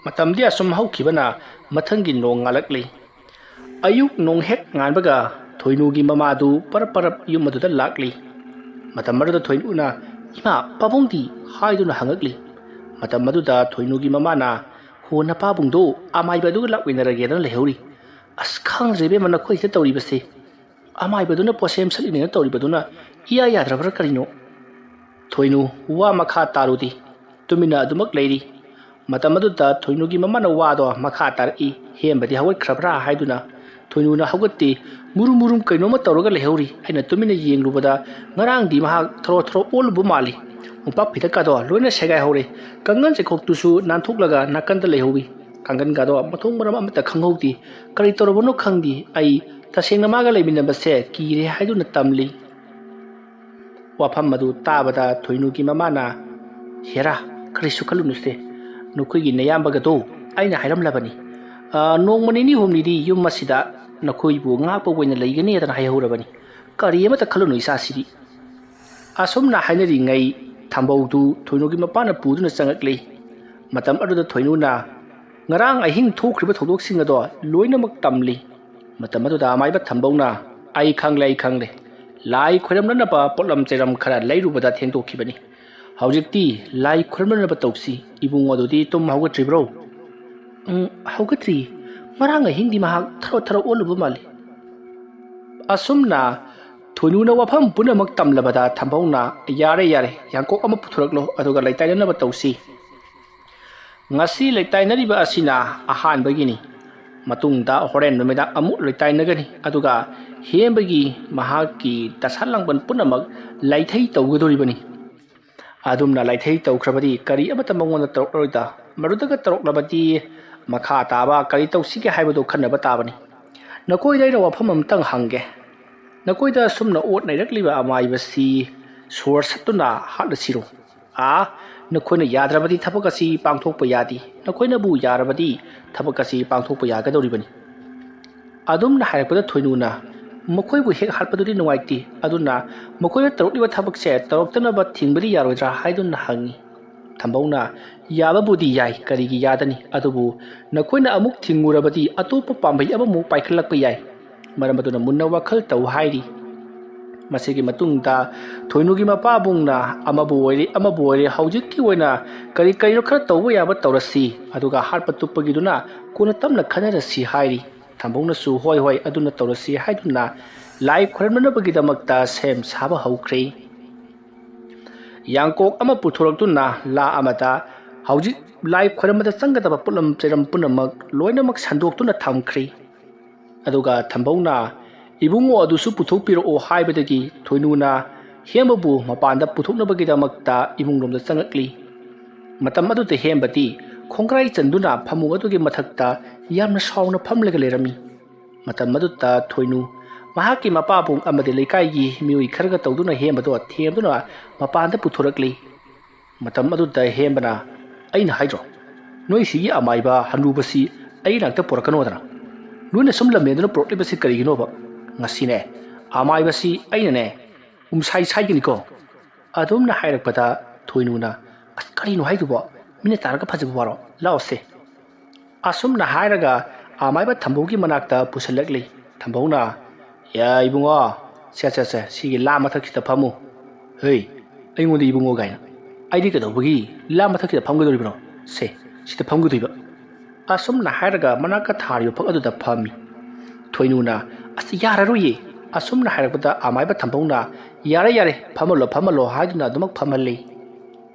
ꯃꯇꯝꯗꯤ ꯑꯁꯨꯝ ꯍꯧꯈꯤꯕꯅ ꯃꯊꯪꯒꯤ ꯅꯣꯡ ꯉꯥꯜꯂꯛꯂꯤ꯫ ꯑꯌꯨꯛ ꯅꯣꯡ ꯍꯦꯛ ꯉꯥꯟꯕꯒ ꯊꯣꯏꯅꯨꯒꯤ ꯃꯃꯥꯗꯨ ꯄꯔꯞ ꯄꯔꯞ ꯌꯨꯝ ꯑꯗꯨꯗ ꯂꯥꯛꯂꯤ꯫ ꯃꯇꯝ ꯑꯗꯨꯗ ꯊꯣꯏꯅꯨꯅ, "ꯏꯃꯥ, ꯄꯥꯕꯨꯡꯗꯤ?" ꯍꯥꯏꯗꯨꯅ ꯍꯪꯉꯛꯂꯤ꯫ ꯃꯇꯝ ꯑꯗꯨꯗ ꯊꯣꯏꯅꯨꯒꯤ ꯃꯃꯥꯅ, "ꯍꯣ, ꯅꯄꯥꯕꯨꯡꯗꯣ ꯑꯃꯥꯏꯕ ꯑꯗꯨꯒ ꯂꯥꯛꯃꯤꯟꯅꯔꯒꯦꯗꯅ ꯂꯩꯍꯧꯔꯤ꯫ ꯑꯁ, ꯈꯪꯗ꯭ꯔꯦ ꯏꯕꯦꯝꯃ, ꯅꯈꯣꯏꯁꯤꯗ ꯇꯧꯔꯤꯕꯁꯦ꯫ ꯑꯃꯥꯏꯕꯗꯨꯅ ꯄꯣꯠꯁꯦꯝ ꯁꯠꯂꯤꯅꯦꯅ ꯇꯧꯔꯤꯕꯗꯨꯅ ꯏꯌꯥ ꯌꯥꯗ꯭ꯔꯕ꯭ꯔꯥ ꯀꯔꯤꯅꯣ?" ꯊꯣꯏꯅꯨ ꯋꯥ ꯃꯈꯥ ꯇꯥꯔꯨꯗꯦ꯫ ꯇꯨꯃꯤꯟꯅ ꯑꯗꯨꯃꯛ ꯂꯩꯔꯤ꯫ ꯃꯇꯝ ꯑꯗꯨꯗ ꯊꯣꯏꯅꯨꯒꯤ ꯃꯃꯥꯅ ꯋꯥꯗꯣ ꯃꯈꯥ ꯇꯥꯔꯛꯏ, "ꯍꯦꯝꯕꯗꯤ ꯍꯧꯒꯠꯈ꯭ꯔꯕ꯭ꯔꯥ?" ꯍꯥꯏꯗꯨꯅ꯫ ꯊꯣꯏꯅꯨꯅ ꯍꯧꯒꯠꯇꯦ꯫ ꯃꯨꯔꯨꯝ ꯃꯨꯔꯨꯝ ꯀꯩꯅꯣꯝꯃ ꯇꯧꯔꯒ ꯂꯩꯍꯧꯔꯤ꯫ ꯑꯩꯅ ꯇꯨꯃꯤꯟꯅ ꯌꯦꯡꯂꯨꯕꯗ ꯉꯔꯥꯡꯗꯤ ꯃꯍꯥꯛ ꯊꯔꯣ ꯊꯔꯣ ꯑꯣꯜꯂꯨꯕ ꯃꯥꯜꯂꯤ꯫ ꯃꯣꯝꯄꯥꯛ ꯐꯤꯗꯛꯀꯗꯣ ꯂꯣꯏꯅ ꯁꯦꯒꯥꯏꯍꯧꯔꯦ꯫ ꯀꯥꯡꯒꯟ ꯆꯩꯈꯣꯛꯇꯨꯁꯨ ꯅꯥꯟꯊꯣꯛꯂꯒ ꯅꯥꯀꯟꯗ ꯂꯩꯍꯧꯏ꯫ ꯀꯥꯡꯒꯟꯒꯗꯣ ꯃꯊꯣꯡ ꯃꯔꯝ ꯑꯃꯠꯇ ꯈꯪꯍꯧꯗꯦ꯫ ꯀꯔꯤ ꯇꯧꯔꯕꯅꯣ ꯈꯪꯗꯦ꯫ ꯑꯩ ꯇꯁꯦꯡꯅ ꯃꯥꯒ ꯂꯩꯃꯤꯟꯅꯕꯁꯦ ꯀꯤꯔꯦ ꯍꯥꯏꯗꯨꯅ ꯇꯝꯂꯤ꯫ ꯋꯥꯐꯝ ꯑꯗꯨ ꯇꯥꯕꯗ ꯊꯣꯏꯅꯨꯒꯤ ꯃꯃꯥꯅ, "ꯍꯦꯔꯥ, ꯀꯔꯤꯁꯨ ꯈꯜꯂꯨꯅꯨꯁꯦ꯫ ꯅꯈꯣꯏꯒꯤ ꯅꯌꯥꯝꯕꯒꯗꯣ ꯑꯩꯅ ꯍꯥꯏꯔꯝꯂꯕꯅꯤ꯫ ꯑ, ꯅꯣꯡꯃ ꯅꯤꯅꯤ ꯍꯨꯝꯅꯤꯗꯤ ꯌꯨꯝ ꯑꯁꯤꯗ ꯅꯈꯣꯏꯕꯨ ꯉꯥꯛꯄ ꯑꯣꯏꯅ ꯂꯩꯒꯅꯤ ꯍꯥꯏꯗꯅ ꯍꯥꯏꯍꯧꯔꯕꯅꯤ꯫ ꯀꯔꯤ ꯑꯃꯠꯇ ꯈꯜꯂꯨꯅꯨ ꯏꯆꯥꯁꯤꯗꯤ꯫" ꯑꯁꯨꯝꯅ ꯍꯥꯏꯅꯔꯤꯉꯩ ꯊꯝꯕꯧꯗꯨ ꯊꯣꯏꯅꯨꯒꯤ ꯃꯄꯥꯅ ꯄꯨꯗꯨꯅ ꯆꯪꯉꯛꯂꯤ꯫ ꯃꯇꯝ ꯑꯗꯨꯗ ꯊꯣꯏꯅꯨꯅ ꯉꯔꯥꯡ ꯑꯍꯤꯡ ꯊꯣꯛꯈ꯭ꯔꯤꯕ ꯊꯧꯗꯣꯛꯁꯤꯡ ꯑꯗꯣ ꯂꯣꯏꯅꯃꯛ ꯇꯝꯂꯤ꯫ ꯃꯇꯝ ꯑꯗꯨꯗ ꯑꯃꯥꯏꯕ ꯊꯝꯕꯧꯅ, "ꯑꯩ ꯈꯪꯂꯦ, ꯑꯩ ꯈꯪꯂꯦ꯫ ꯂꯥꯏ ꯈꯣꯏꯔꯝꯅꯅꯕ ꯄꯣꯠꯂꯝ ꯆꯩꯔꯝ ꯈꯔ ꯂꯩꯔꯨꯕꯗ ꯊꯦꯡꯗꯣꯛꯈꯤꯕꯅꯤ꯫ ꯍꯧꯖꯤꯛꯇꯤ ꯂꯥꯏ ꯈꯣꯏꯔꯝꯅꯅꯕ ꯇꯧꯁꯤ꯫ ꯏꯕꯨꯡꯉꯣ ꯑꯗꯨꯗꯤ ꯇꯨꯝ ꯍꯧꯒꯠꯇ꯭ꯔꯤꯕ꯭ꯔꯣ?" "ꯎꯝ, ꯍꯧꯒꯠꯇ꯭ꯔꯤ꯫ ꯉꯔꯥꯡ ꯑꯍꯤꯡꯗꯤ ꯃꯍꯥꯛ ꯊꯔꯣ ꯊꯔꯣ ꯑꯣꯜꯂꯨꯕ ꯃꯥꯜꯂꯤ꯫" ꯑꯁꯨꯝꯅ ꯊꯣꯏꯅꯨꯅ ꯋꯥꯐꯝ ꯄꯨꯝꯅꯃꯛ ꯇꯝꯂꯕꯗ ꯊꯝꯕꯧꯅ, "ꯌꯥꯔꯦ, ꯌꯥꯔꯦ, ꯌꯥꯡꯀꯣꯛ ꯑꯃ ꯄꯨꯊꯣꯔꯛꯂꯣ, ꯑꯗꯨꯒ ꯂꯩꯇꯥꯏꯅꯅꯕ ꯇꯧꯁꯤ꯫" ꯉꯁꯤ ꯂꯩꯇꯥꯏꯅꯔꯤꯕ ꯑꯁꯤꯅ ꯑꯍꯥꯟꯕꯒꯤꯅꯤ꯫ ꯃꯇꯨꯡꯗ ꯍꯣꯔꯦꯟ ꯅꯨꯃꯤꯗꯥꯡ ꯑꯃꯨꯛ ꯂꯩꯇꯥꯏꯅꯒꯅꯤ, ꯑꯗꯨꯒ ꯍꯦꯝꯕꯒꯤ ꯃꯍꯥꯛꯀꯤ ꯗꯁꯥ ꯂꯥꯡꯕꯟ ꯄꯨꯝꯅꯃꯛ ꯂꯩꯊꯩ ꯇꯧꯒꯗꯧꯔꯤꯕꯅꯤ꯫ ꯑꯗꯨꯝꯅ ꯂꯩꯊꯩ ꯇꯧꯈ꯭ꯔꯕꯗꯤ ꯀꯔꯤ ꯑꯃꯠꯇ ꯃꯉꯣꯟꯗ ꯇꯧꯔꯛꯂꯔꯣꯏꯗ꯫ ꯃꯗꯨꯗꯒ ꯇꯧꯔꯛꯂꯕꯗꯤ ꯃꯈꯥ ꯇꯥꯕ ꯀꯔꯤ ꯇꯧꯁꯤꯒꯦ ꯍꯥꯏꯕꯗꯨ ꯈꯟꯅꯕ ꯇꯥꯕꯅꯤ꯫ ꯅꯈꯣꯏꯗ ꯑꯩꯅ ꯋꯥꯐꯝ ꯑꯃꯇꯪ ꯍꯪꯒꯦ꯫ ꯅꯈꯣꯏꯗ ꯁꯨꯝꯅ ꯑꯣꯠ ꯅꯩꯔꯛꯂꯤꯕ ꯑꯃꯥꯏꯕꯁꯤ ꯁꯣꯔ ꯁꯠꯇꯨꯅ ꯍꯥꯠꯂꯁꯤꯔꯣ? ꯑꯥ, ꯅꯈꯣꯏꯅ ꯌꯥꯗ꯭ꯔꯕꯗꯤ ꯊꯕꯛ ꯑꯁꯤ ꯄꯥꯡꯊꯣꯛꯄ ꯌꯥꯗꯦ꯫ ꯅꯈꯣꯏꯅꯕꯨ ꯌꯥꯔꯕꯗꯤ ꯊꯕꯛ ꯑꯁꯤ ꯄꯥꯡꯊꯣꯛꯄ ꯌꯥꯒꯗꯧꯔꯤꯕꯅꯤ꯫ ꯑꯗꯨꯝꯅ ꯍꯥꯏꯔꯛꯄꯗ ꯊꯣꯏꯅꯨꯅ, "ꯃꯈꯣꯏꯕꯨ ꯍꯦꯛ ꯍꯥꯠꯄꯗꯨꯗꯤ ꯅꯨꯡꯉꯥꯏꯇꯦ, ꯑꯗꯨꯅ ꯃꯈꯣꯏꯅ ꯇꯧꯔꯛꯂꯤꯕ ꯊꯕꯛꯁꯦ ꯇꯧꯔꯛꯇꯅꯕ ꯊꯤꯡꯕꯗꯤ ꯌꯥꯔꯣꯏꯗ꯭ꯔꯥ?" ꯍꯥꯏꯗꯨꯅ ꯍꯪꯉꯤ꯫ ꯊꯝꯕꯧꯅ, "ꯌꯥꯕꯕꯨꯗꯤ ꯌꯥꯏ, ꯀꯔꯤꯒꯤ ꯌꯥꯗꯅꯤ? ꯑꯗꯨꯕꯨ ꯅꯈꯣꯏꯅ ꯑꯃꯨꯛ ꯊꯤꯡꯉꯨꯔꯕꯗꯤ ꯑꯇꯣꯞꯄ ꯄꯥꯝꯕꯩ ꯑꯃꯃꯨꯛ ꯄꯥꯏꯈꯠꯂꯛꯄ ꯌꯥꯏ꯫ ꯃꯔꯝ ꯑꯗꯨꯅ ꯃꯨꯟꯅ ꯋꯥꯈꯜ ꯇꯧ" ꯍꯥꯏꯔꯤ꯫ ꯃꯁꯤꯒꯤ ꯃꯇꯨꯡꯗ ꯊꯣꯏꯅꯨꯒꯤ ꯃꯄꯥꯕꯨꯡꯅ, "ꯑꯃꯕꯨ ꯑꯣꯏꯔꯦ, ꯑꯃꯕꯨ ꯑꯣꯏꯔꯦ, ꯍꯧꯖꯤꯛꯀꯤ ꯑꯣꯏꯅ ꯀꯔꯤ ꯀꯔꯤꯅꯣ ꯈꯔ ꯇꯧꯕ ꯌꯥꯕ ꯇꯧꯔꯁꯤ, ꯑꯗꯨꯒ ꯍꯥꯠꯄ ꯇꯨꯞꯄꯒꯤꯗꯨꯅ ꯀꯣꯟꯅ ꯇꯞꯅ ꯈꯟꯅꯔꯁꯤ" ꯍꯥꯏꯔꯤ꯫ ꯊꯝꯕꯧꯅꯁꯨ "ꯍꯣꯏ, ꯍꯣꯏ, ꯑꯗꯨꯅ ꯇꯧꯔꯁꯤ" ꯍꯥꯏꯗꯨꯅ ꯂꯥꯏ ꯈꯣꯏꯔꯝꯅꯅꯕꯒꯤꯗꯃꯛꯇ ꯁꯦꯝ ꯁꯥꯕ ꯍꯧꯈ꯭ꯔꯦ꯫ ꯌꯥꯡꯀꯣꯛ ꯑꯃ ꯄꯨꯊꯣꯔꯛꯇꯨꯅ ꯂꯥ ꯑꯃꯗ ꯍꯧꯖꯤꯛ ꯂꯥꯏ ꯈꯣꯏꯔꯝꯕꯗ ꯆꯪꯒꯗꯕ ꯄꯣꯠꯂꯝ ꯆꯩꯔꯝ ꯄꯨꯝꯅꯃꯛ ꯂꯣꯏꯅꯃꯛ ꯁꯟꯗꯣꯛꯇꯨꯅ ꯊꯝꯈ꯭ꯔꯦ꯫ ꯑꯗꯨꯒ ꯊꯝꯕꯧꯅ "ꯏꯕꯨꯡꯉꯣ ꯑꯗꯨꯁꯨ ꯄꯨꯊꯣꯛꯄꯤꯔꯛꯑꯣ" ꯍꯥꯏꯕꯗꯒꯤ ꯊꯣꯏꯅꯨꯅ ꯍꯦꯝꯕꯕꯨ ꯃꯄꯥꯟꯗ ꯄꯨꯊꯣꯛꯅꯕꯒꯤꯗꯃꯛꯇ ꯏꯃꯨꯡꯂꯣꯝꯗ ꯆꯪꯉꯛꯂꯤ꯫ ꯃꯇꯝ ꯑꯗꯨꯗ ꯍꯦꯝꯕꯗꯤ ꯈꯣꯡꯒ꯭ꯔꯥꯏ ꯆꯟꯗꯨꯅ ꯐꯃꯨꯡ ꯑꯗꯨꯒꯤ ꯃꯊꯛꯇ ꯌꯥꯝꯅ ꯁꯥꯎꯅ ꯐꯝꯂꯒ ꯂꯩꯔꯝꯃꯤ꯫ ꯃꯇꯝ ꯑꯗꯨꯗ ꯊꯣꯏꯅꯨ ꯃꯍꯥꯛꯀꯤ ꯃꯄꯥꯕꯨꯡ ꯑꯃꯗꯤ ꯂꯩꯀꯥꯏꯒꯤ ꯃꯤꯑꯣꯏ ꯈꯔꯒ ꯇꯧꯗꯨꯅ ꯍꯦꯝꯕꯗꯣ ꯊꯦꯝꯗꯨꯅ ꯃꯄꯥꯟꯗ ꯄꯨꯊꯣꯔꯛꯂꯤ꯫ ꯃꯇꯝ ꯑꯗꯨꯗ ꯍꯦꯝꯕꯅ, "ꯑꯩꯅ ꯍꯥꯏꯗ꯭ꯔꯣ, ꯅꯣꯏ ꯁꯤꯒꯤ ꯑꯃꯥꯏꯕ ꯍꯅꯨꯕꯁꯤ ꯑꯩ ꯅꯥꯛꯇ ꯄꯨꯔꯛꯀꯅꯣꯗꯅ? ꯅꯣꯏꯅ ꯁꯨꯝ ꯂꯝꯍꯦꯟꯗꯨꯅ ꯄꯨꯔꯛꯂꯤꯕꯁꯤ ꯀꯔꯤꯒꯤꯅꯣꯕ? ꯉꯁꯤꯅꯦ, ꯑꯃꯥꯏꯕꯁꯤ ꯑꯩꯅꯅꯦ, ꯎꯝꯁꯥꯏ ꯁꯥꯏꯒꯅꯤꯀꯣ"꯫ ꯑꯗꯨꯝꯅ ꯍꯥꯏꯔꯛꯄꯗ ꯊꯣꯏꯅꯨꯅ, "ꯑꯁ, ꯀꯔꯤꯅꯣ ꯍꯥꯏꯗꯨꯕꯣ? ꯃꯤꯅ ꯇꯥꯔꯒ ꯐꯖꯕ ꯋꯥꯔꯣ? ꯂꯥꯛꯑꯣꯁꯦ"꯫ ꯑꯁꯨꯝꯅ ꯍꯥꯏꯔꯒ ꯑꯃꯥꯏꯕ ꯊꯝꯕꯧꯒꯤ ꯃꯅꯥꯛꯇ ꯄꯨꯁꯤꯜꯂꯛꯂꯤ꯫ ꯊꯝꯕꯧꯅ, "ꯌꯥ ꯏꯕꯨꯡꯉꯣ, ꯁꯦ, ꯁꯦ, ꯁꯦ, ꯁꯤꯒꯤ ꯂꯥ ꯃꯊꯛꯁꯤꯗ ꯐꯝꯃꯨ"꯫ "ꯍꯩ, ꯑꯩꯉꯣꯟꯗ ꯏꯕꯨꯡꯉꯣ ꯀꯥꯏꯅ? ꯑꯩꯗꯤ ꯀꯩꯗꯧꯕꯒꯤ ꯂꯥ ꯃꯊꯛꯁꯤꯗ ꯐꯝꯒꯗꯧꯔꯤꯕꯅꯣ? ꯁꯦ, ꯁꯤꯗ ꯐꯝꯒꯗꯣꯏꯕ"꯫ ꯑꯁꯨꯝꯅ ꯍꯥꯏꯔꯒ ꯃꯅꯥꯛꯇ ꯊꯥꯔꯤꯕ ꯐꯛ ꯑꯗꯨꯗ ꯐꯝꯃꯤ꯫ ꯊꯣꯏꯅꯨꯅ, "ꯑꯁ, ꯌꯥꯔꯔꯣꯏꯌꯦ"꯫ ꯑꯁꯨꯝꯅ ꯍꯥꯏꯔꯛꯄꯗ ꯑꯃꯥꯏꯕ ꯊꯝꯕꯧꯅ, "ꯌꯥꯔꯦ, ꯌꯥꯔꯦ, ꯐꯝꯍꯜꯂꯣ, ꯐꯝꯍꯜꯂꯣ" ꯍꯥꯏꯗꯨꯅ ꯑꯗꯨꯃꯛ ꯐꯝꯍꯜꯂꯤ꯫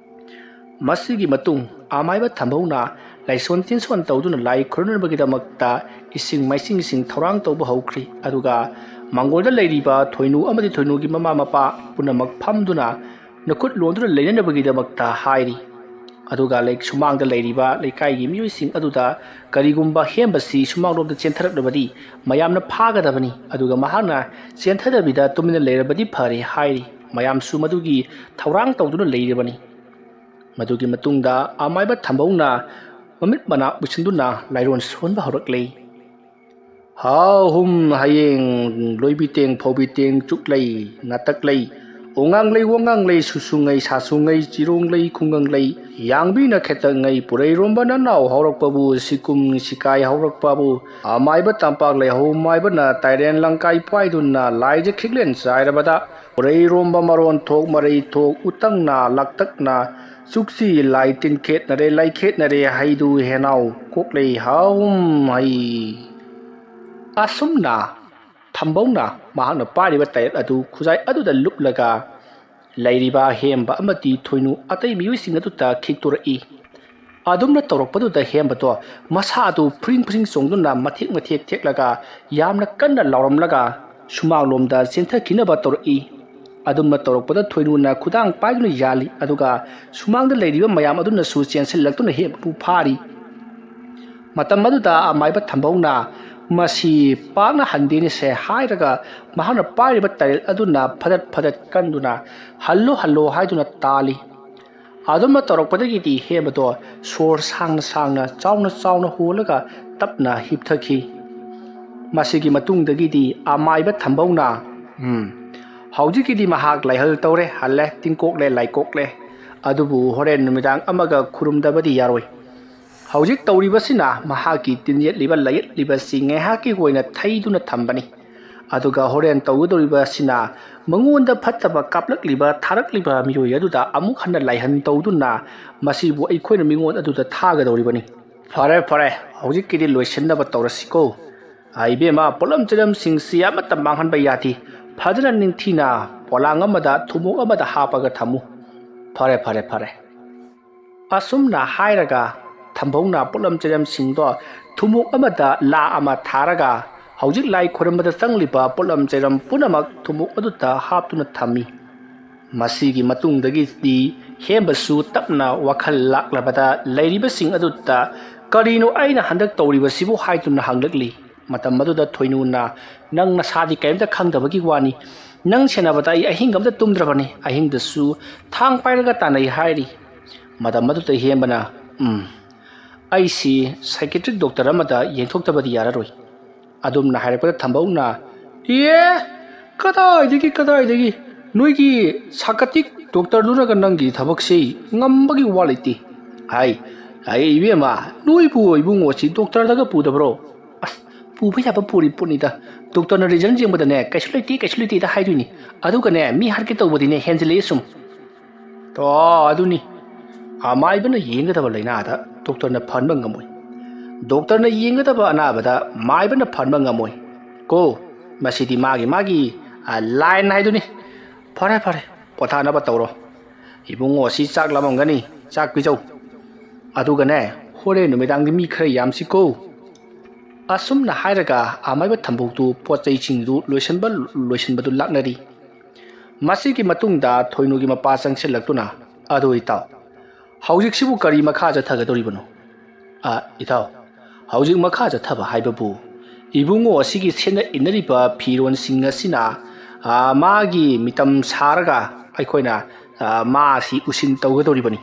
ꯃꯁꯤꯒꯤ ꯃꯇꯨꯡ ꯑꯃꯥꯏꯕ ꯊꯝꯕꯧꯅ ꯂꯥꯏꯁꯣꯟ ꯇꯤꯟꯁꯣꯟ ꯇꯧꯗꯨꯅ ꯂꯥꯏ ꯈꯨꯔꯨꯝꯅꯕꯒꯤꯗꯃꯛꯇ ꯏꯁꯤꯡ ꯃꯥꯏꯁꯤꯡꯁꯤꯡ ꯊꯧꯔꯥꯡ ꯇꯧꯕ ꯍꯧꯈ꯭ꯔꯤ꯫ ꯑꯗꯨꯒ ꯃꯪꯒꯣꯜꯗ ꯂꯩꯔꯤꯕ ꯊꯣꯏꯅꯨ ꯑꯃꯗꯤ ꯊꯣꯏꯅꯨꯒꯤ ꯃꯃꯥ ꯃꯄꯥ ꯄꯨꯝꯅꯃꯛ ꯐꯝꯗꯨꯅ ꯅꯈꯨꯠ ꯂꯣꯟꯗꯨꯅ ꯂꯩꯅꯅꯕꯒꯤꯗꯃꯛꯇ ꯍꯥꯏꯔꯤ꯫ ꯑꯗꯨꯒ ꯂꯩ-, ꯁꯨꯃꯥꯡꯗ ꯂꯩꯔꯤꯕ ꯂꯩꯀꯥꯏꯒꯤ ꯃꯤꯑꯣꯏꯁꯤꯡ ꯑꯗꯨꯗ ꯀꯔꯤꯒꯨꯝꯕ ꯍꯦꯝꯕꯁꯤ ꯁꯨꯃꯥꯡꯂꯣꯝꯗ ꯆꯦꯟꯊꯔꯛꯂꯕꯗꯤ ꯃꯌꯥꯝꯅ ꯐꯥꯒꯗꯕꯅꯤ, ꯑꯗꯨꯒ ꯃꯍꯥꯛꯅ ꯆꯦꯟꯊꯗꯕꯤꯗ ꯇꯨꯃꯤꯟꯅ ꯂꯩꯔꯕꯗꯤ ꯐꯔꯦ ꯍꯥꯏꯔꯤ꯫ ꯃꯌꯥꯝꯁꯨ ꯃꯗꯨꯒꯤ ꯊꯧꯔꯥꯡ ꯇꯧꯗꯨꯅ ꯂꯩꯔꯕꯅꯤ꯫ ꯃꯗꯨꯒꯤ ꯃꯇꯨꯡꯗ ꯑꯃꯥꯏꯕ ꯊꯝꯕꯧꯅ ꯃꯃꯤꯠ ꯃꯅꯥ ꯎꯏꯁꯤꯟꯗꯨꯅ ꯂꯥꯏꯔꯣꯟ ꯁꯣꯟꯕ ꯍꯧꯔꯛꯂꯦ꯫ ꯍꯥꯎ ꯍꯨꯝ ꯍꯌꯦꯡ ꯂꯣꯏꯕꯤ ꯇꯦꯡ ꯐꯧꯕꯤ ꯇꯦꯡ ꯆꯨꯛꯂꯩ ꯅꯥꯇꯛꯂꯩ ꯎꯉꯥꯡꯂꯩ ꯋꯥꯉꯥꯡꯂꯩ ꯁꯨꯁꯨꯉꯩ ꯁꯥꯁꯨꯉꯩ ꯆꯤꯔꯣꯡꯂꯩ ꯈꯨꯡꯒꯪꯂꯩ ꯌꯥꯡꯕꯤ ꯅꯈꯦꯇꯉꯩ ꯄꯨꯔꯩꯔꯣꯝꯕ ꯅꯅꯥꯎ ꯍꯧꯔꯛꯄꯕꯨ ꯁꯤꯀꯨꯝ ꯁꯤꯀꯥꯏ ꯍꯧꯔꯛꯄꯕꯨ ꯑꯃꯥꯏꯕ ꯇꯝꯄꯥꯛ ꯂꯩꯍꯧ ꯃꯥꯏꯕꯅ ꯇꯥꯏꯔꯦꯟ ꯂꯪꯀꯥꯏ ꯄꯥꯏꯗꯨꯅ ꯂꯥꯏꯖ ꯈꯤꯛꯂꯦꯟ ꯆꯥꯏꯔꯕꯗ ꯄꯨꯔꯩꯔꯣꯝꯕ ꯃꯔꯣꯟ ꯊꯣꯛ ꯃꯔꯩ ꯊꯣꯛ ꯎꯇꯪꯅ ꯂꯥꯛꯇꯛꯅ ꯆꯨꯛꯆꯤ ꯂꯥꯏ ꯇꯤꯟꯈꯦꯠꯅꯔꯦ ꯂꯥꯏꯈꯦꯠꯅꯔꯦ ꯍꯩꯗꯨ ꯍꯦꯅꯥꯎ ꯀꯣꯛꯂꯩ ꯍꯥꯎꯝ ꯍꯩ꯫ ꯑꯁꯨꯝꯅ ꯊꯝꯕꯧꯅ ꯃꯍꯥꯛꯅ ꯄꯥꯏꯔꯤꯕ ꯇꯥꯏꯔꯦꯜ ꯑꯗꯨ ꯈꯨꯖꯥꯏ ꯑꯗꯨꯗ ꯂꯨꯞꯂꯒ ꯂꯩꯔꯤꯕ ꯍꯦꯝꯕ ꯑꯃꯗꯤ ꯊꯣꯏꯅꯨ ꯑꯇꯩ ꯃꯤꯑꯣꯏꯁꯤꯡ ꯑꯗꯨꯗ ꯈꯤꯛꯇꯣꯔꯛꯏ꯫ ꯑꯗꯨꯝꯅ ꯇꯧꯔꯛꯄꯗꯨꯗ ꯍꯦꯝꯕꯗꯣ ꯃꯁꯥ ꯑꯗꯨ ꯐ꯭ꯔꯤꯡ ꯐ꯭ꯔꯤꯡ ꯆꯣꯡꯗꯨꯅ ꯃꯊꯦꯛ ꯃꯊꯦꯛ ꯊꯦꯛꯂꯒ ꯌꯥꯝꯅ ꯀꯟꯅ ꯂꯥꯎꯔꯝꯂꯒ ꯁꯨꯃꯥꯡꯂꯣꯝꯗ ꯆꯦꯟꯊꯈꯤꯅꯕ ꯇꯧꯔꯛꯏ꯫ ꯑꯗꯨꯝꯅ ꯇꯧꯔꯛꯄꯗ ꯊꯣꯏꯅꯨꯅ ꯈꯨꯗꯥꯡ ꯄꯥꯏꯗꯨꯅ ꯌꯥꯜꯂꯤ, ꯑꯗꯨꯒ ꯁꯨꯃꯥꯡꯗ ꯂꯩꯔꯤꯕ ꯃꯌꯥꯝ ꯑꯗꯨꯅꯁꯨ ꯆꯦꯟꯁꯤꯜꯂꯛꯇꯨꯅ ꯍꯦꯝꯕꯕꯨ ꯐꯥꯔꯤ꯫ ꯃꯇꯝ ꯑꯗꯨꯗ ꯑꯃꯥꯏꯕ ꯊꯝꯕꯧꯅ "ꯃꯁꯤ ꯄꯥꯛꯅ ꯍꯟꯗꯦꯅꯦꯁꯦ" ꯍꯥꯏꯔꯒ ꯃꯍꯥꯛꯅ ꯄꯥꯏꯔꯤꯕ ꯇꯥꯏꯔꯦꯜ ꯑꯗꯨꯅ ꯐꯗꯠ ꯐꯗꯠ ꯀꯟꯗꯨꯅ "ꯍꯜꯂꯣ ꯍꯜꯂꯣ" ꯍꯥꯏꯗꯨꯅ ꯇꯥꯜꯂꯤ꯫ ꯑꯗꯨꯝꯅ ꯇꯧꯔꯛꯄꯗꯒꯤꯗꯤ ꯍꯦꯝꯕꯗꯣ ꯁꯣꯔ ꯁꯥꯡꯅ ꯁꯥꯡꯅ ꯆꯥꯎꯅ ꯆꯥꯎꯅ ꯍꯣꯜꯂꯒ ꯇꯞꯅ ꯍꯤꯞꯊꯈꯤ꯫ ꯃꯁꯤꯒꯤ ꯃꯇꯨꯡꯗꯒꯤꯗꯤ ꯑꯃꯥꯏꯕ ꯊꯝꯕꯧꯅ, "ꯎꯝ, ꯍꯧꯖꯤꯛꯀꯤꯗꯤ ꯃꯍꯥꯛ ꯂꯥꯏꯍꯜ ꯇꯧꯔꯦ, ꯍꯜꯂꯦ, ꯇꯤꯡꯀꯣꯛꯂꯦ, ꯂꯥꯏꯀꯣꯛꯂꯦ꯫ ꯑꯗꯨꯕꯨ ꯍꯣꯔꯦꯟ ꯅꯨꯃꯤꯗꯥꯡ ꯑꯃꯒ ꯈꯨꯔꯨꯝꯗꯕꯗꯤ ꯌꯥꯔꯣꯏ꯫ ꯍꯧꯖꯤꯛ ꯇꯧꯔꯤꯕꯁꯤꯅ ꯃꯍꯥꯛꯀꯤ ꯇꯤꯟꯌꯦꯠꯂꯤꯕ ꯂꯥꯏꯌꯦꯠꯂꯤꯕꯁꯤ ꯉꯥꯏꯍꯥꯛꯀꯤ ꯑꯣꯏꯅ ꯊꯩꯗꯨꯅ ꯊꯝꯕꯅꯤ꯫ ꯑꯗꯨꯒ ꯍꯣꯔꯦꯟ ꯇꯧꯒꯗꯧꯔꯤꯕꯁꯤꯅ ꯃꯉꯣꯟꯗ ꯐꯠꯇꯕ ꯀꯥꯞꯂꯛꯂꯤꯕ, ꯊꯥꯔꯛꯂꯤꯕ ꯃꯤꯑꯣꯏ ꯑꯗꯨꯗ ꯑꯃꯨꯛ ꯍꯟꯅ ꯂꯥꯏꯍꯟ ꯇꯧꯗꯨꯅ ꯃꯁꯤꯕꯨ ꯑꯩꯈꯣꯏꯅ ꯃꯤꯉꯣꯟ ꯑꯗꯨꯗ ꯊꯥꯒꯗꯧꯔꯤꯕꯅꯤ꯫ ꯐꯔꯦ, ꯐꯔꯦ, ꯍꯧꯖꯤꯛꯀꯤꯗꯤ ꯂꯣꯏꯁꯤꯟꯅꯕ ꯇꯧꯔꯁꯤꯀꯣ꯫ ꯑ, ꯏꯕꯦꯝꯃ, ꯄꯣꯠꯂꯝ ꯆꯩꯂꯝꯁꯤꯡꯁꯤ ꯑꯃꯠꯇ ꯃꯥꯡꯍꯟꯕ ꯌꯥꯗꯦ꯫ ꯐꯖꯅ ꯅꯤꯡꯊꯤꯅ ꯄꯣꯂꯥꯡ ꯑꯃꯗ ꯊꯨꯝꯃꯣꯛ ꯑꯃꯗ ꯍꯥꯞꯄꯒ ꯊꯝꯃꯨ꯫ ꯐꯔꯦ, ꯐꯔꯦ, ꯐꯔꯦ꯫ ꯑꯁꯨꯝꯅ ꯍꯥꯏꯔꯒ ꯊꯝꯕꯧꯅ ꯄꯣꯠꯂꯝ ꯆꯩꯔꯝꯁꯤꯡꯗꯣ ꯊꯨꯝꯃꯣꯛ ꯑꯃꯗ ꯂꯥ ꯑꯃ ꯊꯥꯔꯒ ꯍꯧꯖꯤꯛ ꯂꯥꯏ ꯈꯨꯔꯨꯝꯕꯗ ꯆꯪꯂꯤꯕ ꯄꯣꯠꯂꯝ ꯆꯩꯔꯝ ꯄꯨꯝꯅꯃꯛ ꯊꯨꯝꯃꯣꯛ ꯑꯗꯨꯗ ꯍꯥꯞꯇꯨꯅ ꯊꯝꯃꯤ꯫ ꯃꯁꯤꯒꯤ ꯃꯇꯨꯡꯗꯒꯤꯗꯤ ꯍꯦꯝꯕꯁꯨ ꯇꯞꯅ ꯋꯥꯈꯜ ꯂꯥꯛꯂꯕꯗ ꯂꯩꯔꯤꯕꯁꯤꯡ ꯑꯗꯨꯗ "ꯀꯔꯤꯅꯣ ꯑꯩꯅ ꯍꯟꯗꯛ ꯇꯧꯔꯤꯕꯁꯤꯕꯨ?" ꯍꯥꯏꯗꯨꯅ ꯍꯪꯂꯛꯂꯤ꯫ ꯃꯇꯝ ꯑꯗꯨꯗ ꯊꯣꯏꯅꯨꯅ, "ꯅꯪ ꯅꯁꯥꯗꯤ ꯀꯔꯤꯝꯇ ꯈꯪꯗꯕꯒꯤ ꯋꯥꯅꯤ꯫ ꯅꯪ ꯁꯦꯟꯅꯕꯗ ꯑꯩ ꯑꯍꯤꯡ ꯑꯝꯇ ꯇꯨꯝꯗ꯭ꯔꯕꯅꯤ꯫ ꯑꯍꯤꯡꯗꯁꯨ ꯊꯥꯡ ꯄꯥꯏꯔꯒ ꯇꯥꯟꯅꯩ" ꯍꯥꯏꯔꯤ꯫ ꯃꯇꯝ ꯑꯗꯨꯗ ꯍꯦꯝꯕꯅ, "ꯎꯝ, ꯑꯩꯁꯤ psychiatric doctor ꯑꯃꯗ ꯌꯦꯡꯊꯣꯛꯇꯕꯗꯤ ꯌꯥꯔꯔꯣꯏ" ꯑꯗꯨꯝꯅ ꯍꯥꯏꯔꯛꯄꯗ ꯊꯝꯕꯧꯅ, "ꯑꯦ, ꯀꯗꯥꯏꯗꯒꯤ, ꯀꯗꯥꯏꯗꯒꯤ? ꯅꯣꯏꯒꯤ psychiatric doctorꯗꯨꯅꯒ ꯅꯪꯒꯤ ꯊꯕꯛꯁꯤ ꯉꯝꯕꯒꯤ ꯋꯥ ꯂꯩꯇꯦ" ꯍꯥꯏ꯫ "ꯑꯩ ꯏꯕꯦꯝꯃ, ꯅꯣꯏꯕꯨ ꯏꯕꯨꯡꯉꯣꯁꯤ doctorꯗꯒ ꯄꯨꯗꯕ꯭ꯔꯣ?" "ꯑꯁ, ꯄꯨꯕ ꯌꯥꯕ ꯄꯨꯔꯤ ꯄꯣꯠꯅꯤꯗ꯫ Doctorꯅ result ꯌꯦꯡꯕꯗꯅꯦ, ꯀꯩꯁꯨ ꯂꯩꯇꯦ, ꯀꯩꯁꯨ ꯂꯩꯇꯦꯗ ꯍꯥꯏꯗꯣꯏꯅꯤ꯫ ꯑꯗꯨꯒꯅꯦ, ꯃꯤ ꯍꯥꯠꯀꯦ ꯇꯧꯕꯗꯤꯅꯦ, ꯍꯦꯟꯖꯤꯜꯂꯛꯑꯦ ꯁꯨꯝ"꯫ "ꯑꯣ, ꯑꯗꯨꯅꯤ꯫ ꯑꯃꯥꯏꯕꯅ ꯌꯦꯡꯒꯗꯕ ꯂꯥꯏꯅꯥꯗ doctorꯅ ꯐꯍꯟꯕ ꯉꯝꯃꯣꯏ꯫ Doctorꯅ ꯌꯦꯡꯒꯗꯕ ꯑꯅꯥꯕꯗ ꯃꯥꯏꯕꯅ ꯐꯍꯟꯕ ꯉꯝꯃꯣꯏ꯫ ꯀꯣ, ꯃꯁꯤꯗꯤ ꯃꯥꯒꯤ ꯃꯥꯒꯤ, ꯑ, line ꯍꯥꯏꯗꯨꯅꯤ꯫ ꯐꯔꯦ, ꯐꯔꯦ, ꯄꯣꯊꯥꯅꯕ ꯇꯧꯔꯣ꯫ ꯏꯕꯨꯡꯉꯣ ꯑꯁꯤ ꯆꯥꯛ ꯂꯥꯝꯃꯝꯒꯅꯤ, ꯆꯥꯛ ꯄꯤꯖꯧ꯫ ꯑꯗꯨꯒꯅꯦ, ꯍꯣꯔꯦꯟ ꯅꯨꯃꯤꯗꯥꯡꯗꯤ ꯃꯤ ꯈꯔ ꯌꯥꯝꯁꯤꯀꯣ"꯫ ꯑꯁꯨꯝꯅ ꯍꯥꯏꯔꯒ ꯑꯃꯥꯏꯕ ꯊꯝꯕꯧꯗꯨ ꯄꯣꯠ ꯆꯩꯁꯤꯡꯗꯨ ꯂꯣꯏꯁꯤꯟꯕ ꯂꯣꯏꯁꯤꯟꯕꯗꯨ ꯂꯥꯛꯅꯔꯤ꯫ ꯃꯁꯤꯒꯤ ꯃꯇꯨꯡꯗ ꯊꯣꯏꯅꯨꯒꯤ ꯃꯄꯥ ꯆꯪꯁꯤꯜꯂꯛꯇꯨꯅ, "ꯑꯗꯨ ꯏꯇꯥꯎ, ꯍꯧꯖꯤꯛꯁꯤꯕꯨ ꯀꯔꯤ ꯃꯈꯥ ꯆꯠꯊꯒꯗꯧꯔꯤꯕꯅꯣ?" "ꯑ, ꯏꯇꯥꯎ, ꯍꯧꯖꯤꯛ ꯃꯈꯥ ꯆꯠꯊꯕ ꯍꯥꯏꯕꯕꯨ ꯏꯕꯨꯡꯉꯣ ꯑꯁꯤꯒꯤ ꯁꯦꯠꯅ ꯏꯟꯅꯔꯤꯕ ꯐꯤꯔꯣꯟꯁꯤꯡ ꯑꯁꯤꯅ, ꯑ, ꯃꯥꯒꯤ ꯃꯤꯇꯝ ꯁꯥꯔꯒ ꯑꯩꯈꯣꯏꯅ, ꯑ, ꯃꯥ ꯑꯁꯤ ꯎꯁꯤꯟ ꯇꯧꯒꯗꯧꯔꯤꯕꯅꯤ꯫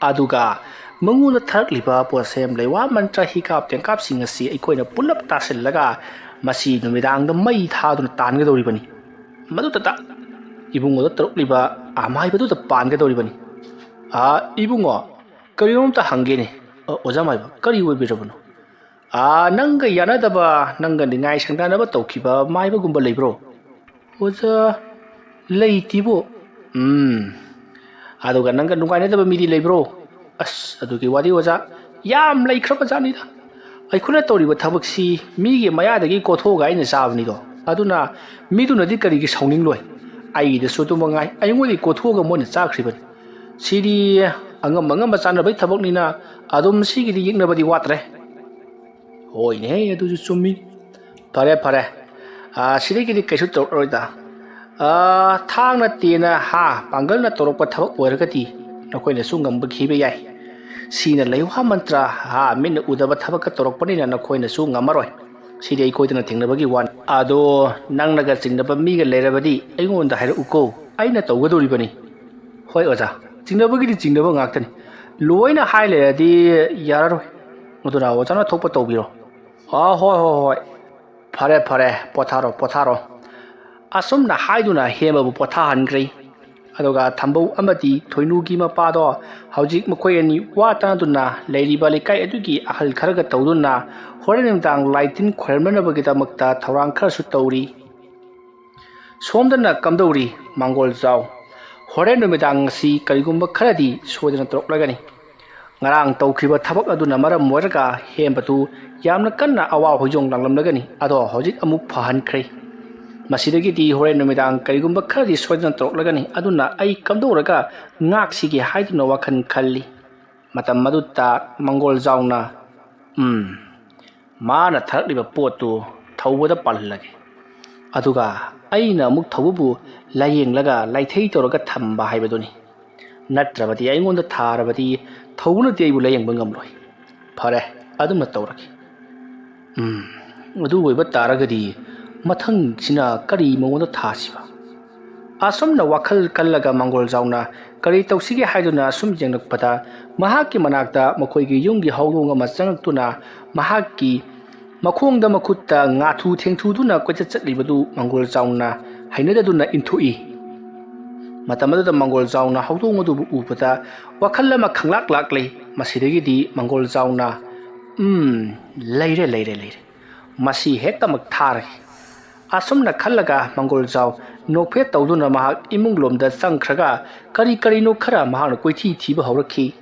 ꯑꯗꯨꯒ ꯃꯉꯣꯟꯗ ꯊꯥꯔꯛꯂꯤꯕ ꯄꯣꯠꯁꯦꯝ ꯂꯩꯋꯥ ꯃꯟꯇ꯭ꯔ ꯍꯤꯀꯥꯞ ꯇꯦꯡꯀꯥꯞꯁꯤꯡ ꯑꯁꯤ ꯑꯩꯈꯣꯏꯅ ꯄꯨꯂꯞ ꯇꯥꯁꯤꯜꯂꯒ ꯃꯁꯤ ꯅꯨꯃꯤꯗꯥꯡꯗ ꯃꯩ ꯊꯥꯗꯨꯅ ꯇꯥꯟꯒꯗꯧꯔꯤꯕꯅꯤ꯫ ꯃꯗꯨꯗꯇ ꯏꯕꯨꯡꯉꯣꯗ ꯇꯧꯔꯛꯂꯤꯕ ꯑꯃꯥꯏꯕꯗꯨꯗ ꯄꯥꯟꯒꯗꯧꯔꯤꯕꯅꯤ"꯫ "ꯑ, ꯏꯕꯨꯡꯉꯣ, ꯀꯔꯤꯅꯣꯝꯇ ꯍꯪꯒꯦꯅꯦ"꯫ "ꯑ, ꯑꯣꯖꯥ ꯃꯥꯏꯕ, ꯀꯔꯤ ꯑꯣꯏꯕꯤꯔꯕꯅꯣ?" "ꯑ, ꯅꯪꯒ ꯌꯥꯅꯗꯕ, ꯅꯪꯒ ꯅꯤꯡꯉꯥꯏ ꯁꯪꯗꯥꯅꯕ ꯇꯧꯈꯤꯕ ꯃꯥꯏꯕꯒꯨꯝꯕ ꯂꯩꯕ꯭ꯔꯣ?" "ꯑꯣꯖꯥ, ꯂꯩꯇꯦꯕꯣ"꯫ "ꯎꯝ, ꯑꯗꯨꯒ ꯅꯪꯒ ꯅꯨꯡꯉꯥꯏꯅꯗꯕ ꯃꯤꯗꯤ ꯂꯩꯕ꯭ꯔꯣ?" "ꯑꯁ, ꯑꯗꯨꯒꯤ ꯋꯥꯗꯤ ꯑꯣꯖꯥ, ꯌꯥꯝ ꯂꯩꯈ꯭ꯔꯕ ꯖꯥꯠꯅꯤꯗ꯫ ꯑꯩꯈꯣꯏꯅ ꯇꯧꯔꯤꯕ ꯊꯕꯛꯁꯤ ꯃꯤꯒꯤ ꯃꯌꯥꯗꯒꯤ ꯀꯣꯊꯣꯛꯑꯒ ꯑꯩꯅ ꯆꯥꯕꯅꯤꯗꯣ꯫ ꯑꯗꯨꯅ ꯃꯤꯗꯨꯅꯗꯤ ꯀꯔꯤꯒꯤ ꯁꯥꯎꯅꯤꯡꯂꯣꯏ? ꯑꯩꯒꯤꯗꯁꯨ ꯑꯗꯨ ꯃꯉꯥꯏ, ꯑꯩꯉꯣꯟꯗꯒꯤ ꯀꯣꯊꯣꯛꯑꯒ ꯃꯣꯏꯅ ꯆꯥꯈ꯭ꯔꯤꯕꯅꯤ꯫ ꯁꯤꯗꯤ ꯑꯉꯝ ꯑꯉꯝꯕ ꯆꯥꯟꯅꯕꯒꯤ ꯊꯕꯛꯅꯤꯅ ꯑꯗꯨꯝ ꯁꯤꯒꯤꯗꯤ ꯌꯦꯛꯅꯕꯗꯤ ꯋꯥꯠꯇ꯭ꯔꯦ꯫ ꯍꯣꯏꯅꯦ, ꯑꯗꯨꯁꯨ ꯆꯨꯝꯃꯤ꯫ ꯐꯔꯦ, ꯐꯔꯦ꯫ ꯑꯥ, ꯁꯤꯗꯒꯤꯗꯤ ꯀꯩꯁꯨ ꯇꯧꯔꯛꯑꯔꯣꯏꯗ꯫ ꯑꯥ, ꯊꯥꯡꯅ ꯇꯦꯟꯅ, ꯍꯥ, ꯄꯥꯡꯒꯜꯅ ꯇꯧꯔꯛꯄ ꯊꯕꯛ ꯑꯣꯏꯔꯒꯗꯤ ꯅꯈꯣꯏꯅꯁꯨ ꯉꯝꯕꯈꯤꯕ ꯌꯥꯏ꯫ ꯁꯤꯅ ꯂꯩꯋꯥ ꯃꯟꯇ꯭ꯔ, ꯍꯥ, ꯃꯤꯠꯅ ꯎꯗꯕ ꯊꯕꯛꯀ ꯇꯧꯔꯛꯄꯅꯤꯅ ꯅꯈꯣꯏꯅꯁꯨ ꯉꯝꯃꯔꯣꯏ꯫ ꯁꯤꯗꯤ ꯑꯩꯈꯣꯏꯗꯅ ꯊꯦꯡꯅꯕꯒꯤ ꯋꯥꯅꯤ꯫ ꯑꯗꯣ ꯅꯪꯅꯒ ꯆꯤꯡꯅꯕ ꯃꯤꯒ ꯂꯩꯔꯕꯗꯤ ꯑꯩꯉꯣꯟꯗ ꯍꯥꯏꯔꯛꯎꯀꯣ, ꯑꯩꯅ ꯇꯧꯒꯗꯧꯔꯤꯕꯅꯤ꯫ ꯍꯣꯏ ꯑꯣꯖꯥ, ꯆꯤꯡꯅꯕꯒꯤꯗꯤ ꯆꯤꯡꯅꯕ ꯉꯥꯛꯇꯅꯤ꯫ ꯂꯣꯏꯅ ꯍꯥꯏ ꯂꯩꯔꯗꯤ ꯌꯥꯔꯔꯣꯏ꯫ ꯑꯗꯨꯅ ꯑꯣꯖꯥꯅ ꯊꯣꯛꯄ ꯇꯧꯕꯤꯔꯣ꯫ ꯑꯥ, ꯍꯣꯏ, ꯍꯣꯏ, ꯍꯣꯏ꯫ ꯐꯔꯦ, ꯐꯔꯦ, ꯄꯣꯊꯥꯔꯣ, ꯄꯣꯊꯥꯔꯣ꯫ ꯑꯁꯨꯝꯅ ꯍꯥꯏꯗꯨꯅ ꯍꯦꯃꯕꯨ ꯄꯣꯊꯥꯍꯟꯈ꯭ꯔꯦ꯫ ꯑꯗꯨꯒ ꯊꯝꯕꯧ ꯑꯃꯗꯤ ꯊꯣꯏꯅꯨꯒꯤ ꯃꯄꯥꯗꯣ ꯍꯧꯖꯤꯛ ꯃꯈꯣꯏ ꯑꯅꯤ ꯋꯥ ꯇꯥꯅꯗꯨꯅ ꯂꯩꯔꯤꯕ ꯂꯩꯀꯥꯏ ꯑꯗꯨꯒꯤ ꯑꯍꯜ ꯈꯔꯒ ꯇꯧꯗꯨꯅ ꯍꯣꯔꯦꯟ ꯅꯨꯡꯗꯥꯡ ꯂꯥꯏ ꯇꯤꯟ ꯈꯣꯏꯔꯝꯅꯅꯕꯒꯤꯗꯃꯛꯇ ꯊꯧꯔꯥꯡ ꯈꯔꯁꯨ ꯇꯧꯔꯤ꯫ ꯁꯣꯝꯗꯅ ꯀꯝꯗꯧꯔꯤ, ꯃꯥꯡꯒꯣꯜꯖꯥꯎ? ꯍꯣꯔꯦꯟ ꯅꯨꯃꯤꯗꯥꯡ ꯑꯁꯤ ꯀꯔꯤꯒꯨꯝꯕ ꯈꯔꯗꯤ ꯁꯣꯏꯗꯅ ꯇꯧꯔꯛꯂꯒꯅꯤ꯫ ꯉꯔꯥꯡ ꯇꯧꯈꯤꯕ ꯊꯕꯛ ꯑꯗꯨꯅ ꯃꯔꯝ ꯑꯣꯏꯔꯒ ꯍꯦꯝꯕꯗꯨ ꯌꯥꯝꯅ ꯀꯟꯅ ꯑꯋꯥ ꯍꯣꯏꯖꯣꯡ ꯂꯥꯡꯂꯝꯂꯒꯅꯤ, ꯑꯗꯣ ꯍꯧꯖꯤꯛ ꯑꯃꯨꯛ ꯐꯍꯟꯈ꯭ꯔꯦ꯫ ꯃꯁꯤꯗꯒꯤꯗꯤ ꯍꯣꯔꯦꯟ ꯅꯨꯃꯤꯗꯥꯡ ꯀꯔꯤꯒꯨꯝꯕ ꯈꯔꯗꯤ ꯁꯣꯏꯗꯅ ꯇꯧꯔꯛꯂꯒꯅꯤ, ꯑꯗꯨꯅ ꯑꯩ ꯀꯝꯗꯧꯔꯒ ꯉꯥꯛꯁꯤꯒꯦ ꯍꯥꯏꯗꯨꯅ ꯋꯥꯈꯜ ꯈꯜꯂꯤ꯫ ꯃꯇꯝ ꯑꯗꯨꯗ ꯃꯪꯒꯣꯜꯖꯥꯎꯅ, "ꯎꯝ, ꯃꯥꯅ ꯊꯥꯔꯛꯂꯤꯕ ꯄꯣꯠꯇꯨ ꯊꯧꯕꯗ ꯄꯥꯜꯍꯜꯂꯒꯦ꯫ ꯑꯗꯨꯒ ꯑꯩꯅ ꯑꯃꯨꯛ ꯊꯧꯕꯕꯨ ꯂꯥꯏꯌꯦꯡꯂꯒ ꯂꯥꯏꯊꯩ ꯇꯧꯔꯒ ꯊꯝꯕ ꯍꯥꯏꯕꯗꯨꯅꯤ꯫ ꯅꯠꯇ꯭ꯔꯕꯗꯤ ꯑꯩꯉꯣꯟꯗ ꯊꯥꯔꯕꯗꯤ ꯊꯧꯕꯅꯗꯤ ꯑꯩꯕꯨ ꯂꯥꯏꯌꯦꯡꯕ ꯉꯝꯂꯣꯏ꯫ ꯐꯔꯦ, ꯑꯗꯨꯝꯅ ꯇꯧꯔꯒꯦ꯫ ꯎꯝ, ꯑꯗꯨ ꯑꯣꯏꯕ ꯇꯥꯔꯒꯗꯤ ꯃꯊꯪꯁꯤꯅ ꯀꯔꯤ ꯃꯉꯣꯟꯗ ꯊꯥꯁꯤꯕ?" ꯑꯁꯨꯝꯅ ꯋꯥꯈꯜ ꯀꯜꯂꯒ ꯃꯪꯒꯣꯜꯖꯥꯎꯅ ꯀꯔꯤ ꯇꯧꯁꯤꯒꯦ ꯍꯥꯏꯗꯨꯅ ꯑꯁꯨꯝ ꯌꯦꯡꯂꯛꯄꯗ, ꯃꯍꯥꯛꯀꯤ ꯃꯅꯥꯛꯇ ꯃꯈꯣꯏꯒꯤ ꯌꯨꯝꯒꯤ ꯍꯧꯗꯣꯡ ꯑꯃ ꯆꯪꯂꯛꯇꯨꯅ ꯃꯍꯥꯛꯀꯤ ꯃꯈꯣꯡꯗ ꯃꯈꯨꯠꯇ ꯉꯥꯊꯨ ꯊꯦꯡꯊꯨꯗꯨꯅ ꯀꯣꯏꯆꯠ ꯆꯠꯂꯤꯕꯗꯨ ꯃꯪꯒꯣꯜꯖꯥꯎꯅ ꯍꯩꯅꯗꯗꯨꯅ ꯏꯟꯊꯣꯛꯏ꯫ ꯃꯇꯝ ꯑꯗꯨꯗ ꯃꯪꯒꯣꯜꯖꯥꯎꯅ ꯍꯧꯗꯣꯡ ꯑꯗꯨꯕꯨ ꯎꯕꯗ ꯋꯥꯈꯜ ꯑꯃ ꯈꯪꯂꯥꯛ ꯂꯥꯛꯂꯦ꯫ ꯃꯁꯤꯗꯒꯤꯗꯤ ꯃꯪꯒꯣꯜꯖꯥꯎꯅ, "ꯎꯝ, ꯂꯩꯔꯦ, ꯂꯩꯔꯦ, ꯂꯩꯔꯦ꯫ ꯃꯁꯤ ꯍꯦꯛꯇꯃꯛ ꯊꯥꯔꯒꯦ"꯫ ꯑꯁꯨꯝꯅ ꯈꯜꯂꯒ ꯃꯪꯒꯣꯜꯖꯥꯎ ꯅꯣꯛꯐꯦꯠ ꯇꯧꯗꯨꯅ ꯃꯍꯥꯛ ꯏꯃꯨꯡ ꯂꯣꯝꯗ ꯆꯪꯈ꯭ꯔꯒ ꯀꯔꯤ ꯀꯔꯤꯅꯣ ꯈꯔ ꯃꯍꯥꯛꯅ ꯀꯣꯏꯊꯤ ꯊꯤꯕ ꯍꯧꯔꯛꯈꯤ꯫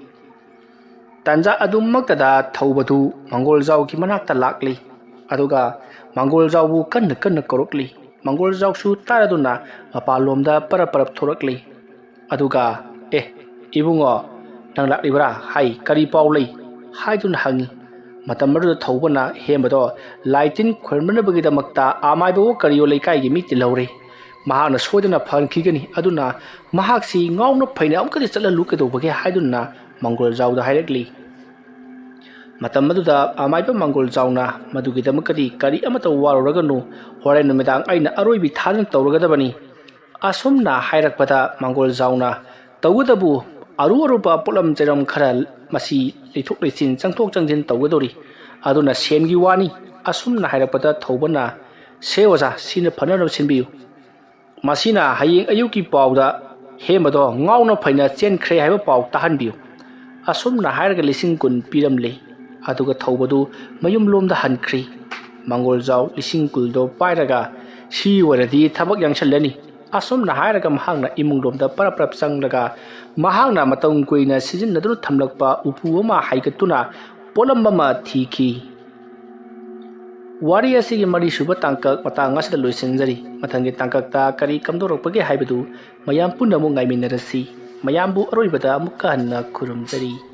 ꯇꯥꯟꯖꯥ ꯑꯗꯨꯃꯛꯇꯗ ꯊꯧꯕꯗꯨ ꯃꯪꯒꯣꯜꯖꯥꯎꯒꯤ ꯃꯅꯥꯛꯇ ꯂꯥꯛꯂꯤ꯫ ꯑꯗꯨꯒ ꯃꯪꯒꯣꯜꯖꯥꯎꯕꯨ ꯀꯟꯅ ꯀꯟꯅ ꯀꯧꯔꯛꯂꯤ꯫ ꯃꯪꯒꯣꯜꯖꯥꯎꯁꯨ ꯇꯥꯔꯗꯨꯅ ꯃꯄꯥꯟꯂꯣꯝꯗ ꯄꯔꯞ ꯄꯔꯞ ꯊꯣꯔꯛꯂꯤ꯫ ꯑꯗꯨꯒ, "ꯑꯦ, ꯏꯕꯨꯡꯉꯣ, "ꯅꯪ ꯂꯥꯛꯂꯤꯕ꯭ꯔꯥ? ꯍꯥꯏ, ꯀꯔꯤ ꯄꯥꯎ ꯂꯩ?" ꯍꯥꯏꯗꯨꯅ ꯍꯪꯉꯤ꯫ ꯃꯇꯝ ꯑꯗꯨꯗ ꯊꯧꯕꯅ ꯍꯦꯝꯕꯗꯣ ꯂꯥꯏ ꯇꯤꯟ ꯈꯣꯏꯔꯝꯅꯅꯕꯒꯤꯗꯃꯛꯇ ꯑꯃꯥꯏꯕꯋꯣ ꯀꯔꯤꯌꯣ ꯂꯩꯀꯥꯏꯒꯤ ꯃꯤ ꯇꯤꯜꯍꯧꯔꯦ꯫ ꯃꯍꯥꯛꯅ ꯁꯣꯏꯗꯅ ꯐꯍꯟꯈꯤꯒꯅꯤ, ꯑꯗꯨꯅ ꯃꯍꯥꯛꯁꯤ ꯉꯥꯎꯅ ꯐꯩꯅ ꯑꯃꯨꯛꯀꯗꯤ ꯆꯠꯍꯜꯂꯨ ꯀꯩꯗꯧꯕꯒꯦ ꯍꯥꯏꯗꯨꯅ ꯃꯪꯒꯣꯜꯖꯥꯎꯗ ꯍꯥꯏꯔꯛꯂꯤ꯫ ꯃꯇꯝ ꯑꯗꯨꯗ ꯑꯃꯥꯏꯕ ꯃꯪꯒꯣꯜꯖꯥꯎꯅ, "ꯃꯗꯨꯒꯤꯗꯃꯛꯇꯗꯤ ꯀꯔꯤ ꯑꯃꯠꯇ ꯋꯥꯔꯨꯔꯒꯅꯨ, ꯍꯣꯔꯦꯟ ꯅꯨꯃꯤꯗꯥꯡ ꯑꯩꯅ ꯑꯔꯣꯏꯕꯤ ꯊꯥꯗꯨꯅ ꯇꯧꯔꯒꯗꯕꯅꯤ"꯫ ꯑꯁꯨꯝꯅ ꯍꯥꯏꯔꯛꯄꯗ ꯃꯪꯒꯣꯜꯖꯥꯎꯅ, "ꯇꯧꯕꯇꯕꯨ ꯑꯔꯨ ꯑꯔꯨꯕ ꯄꯣꯠꯂꯝ ꯆꯩꯔꯝ ꯈꯔ ꯃꯁꯤ ꯂꯩꯊꯣꯛ ꯂꯩꯁꯤꯟ ꯆꯪꯊꯣꯛ ꯆꯪꯁꯤꯟ ꯇꯧꯒꯗꯧꯔꯤ, ꯑꯗꯨꯅ ꯁꯦꯟꯒꯤ ꯋꯥꯅꯤ"꯫ ꯑꯁꯨꯝꯅ ꯍꯥꯏꯔꯛꯄꯗ ꯊꯧꯕꯅ, "ꯁꯦ ꯑꯣꯖꯥ, ꯁꯤꯅ ꯐꯅꯅꯕ ꯁꯤꯟꯕꯤꯌꯨ꯫ ꯃꯁꯤꯅ ꯍꯌꯦꯡ ꯑꯌꯨꯛꯀꯤ ꯄꯥꯎꯗ ꯍꯦꯝꯕꯗꯣ ꯉꯥꯎꯅ ꯐꯩꯅ ꯆꯦꯟꯈ꯭ꯔꯦ ꯍꯥꯏꯕ ꯄꯥꯎ ꯇꯥꯍꯟꯕꯤꯌꯨ"꯫ ꯑꯁꯨꯝꯅ ꯍꯥꯏꯔꯒ ꯂꯤꯁꯤꯡ ꯀꯨꯟ ꯄꯤꯔꯝꯂꯦ꯫ ꯑꯗꯨꯒ ꯊꯧꯕꯗꯨ ꯃꯌꯨꯝꯂꯣꯝꯗ ꯍꯟꯈ꯭ꯔꯤ꯫ ꯃꯪꯒꯣꯜꯖꯥꯎ ꯂꯤꯁꯤꯡ ꯀꯨꯟꯗꯣ ꯄꯥꯏꯔꯒ, "ꯁꯤ ꯑꯣꯏꯔꯗꯤ ꯊꯕꯛ ꯌꯥꯡꯁꯜꯂꯅꯤ"꯫ ꯑꯁꯨꯝꯅ ꯍꯥꯏꯔꯒ ꯃꯍꯥꯛꯅ ꯏꯃꯨꯡꯂꯣꯝꯗ ꯄꯔꯞ ꯄꯔꯞ ꯆꯪꯂꯒ ꯃꯍꯥꯛꯅ ꯃꯇꯝ ꯀꯨꯏꯅ ꯁꯤꯖꯤꯟꯅꯗꯨꯅ ꯊꯝꯂꯛꯄ ꯎꯄꯨ ꯑꯃ ꯍꯥꯏꯒꯠꯇꯨꯅ ꯄꯣꯠꯂꯝ ꯑꯃ ꯊꯤꯈꯤ꯫ ꯋꯥꯔꯤ ꯑꯁꯤꯒꯤ ꯃꯔꯤꯁꯨꯕ ꯇꯥꯡꯀꯛ ꯃꯇꯥꯡ ꯑꯁꯤꯗ ꯂꯣꯏꯁꯤꯟꯖꯔꯤ꯫ ꯃꯊꯪꯒꯤ ꯇꯥꯡꯀꯛꯇ ꯀꯔꯤ ꯀꯝꯗꯧꯔꯛꯄꯒꯦ ꯍꯥꯏꯕꯗꯨ ꯃꯌꯥꯝ ꯄꯨꯟꯅ ꯑꯃꯨꯛ ꯉꯥꯏꯃꯤꯟꯅꯔꯁꯤ꯫ ꯃꯌꯥꯝꯕꯨ ꯑꯔꯣꯏꯕꯗ ꯑꯃꯨꯛꯀ ꯍꯟꯅ ꯈꯨꯔꯨꯝꯖꯔꯤ꯫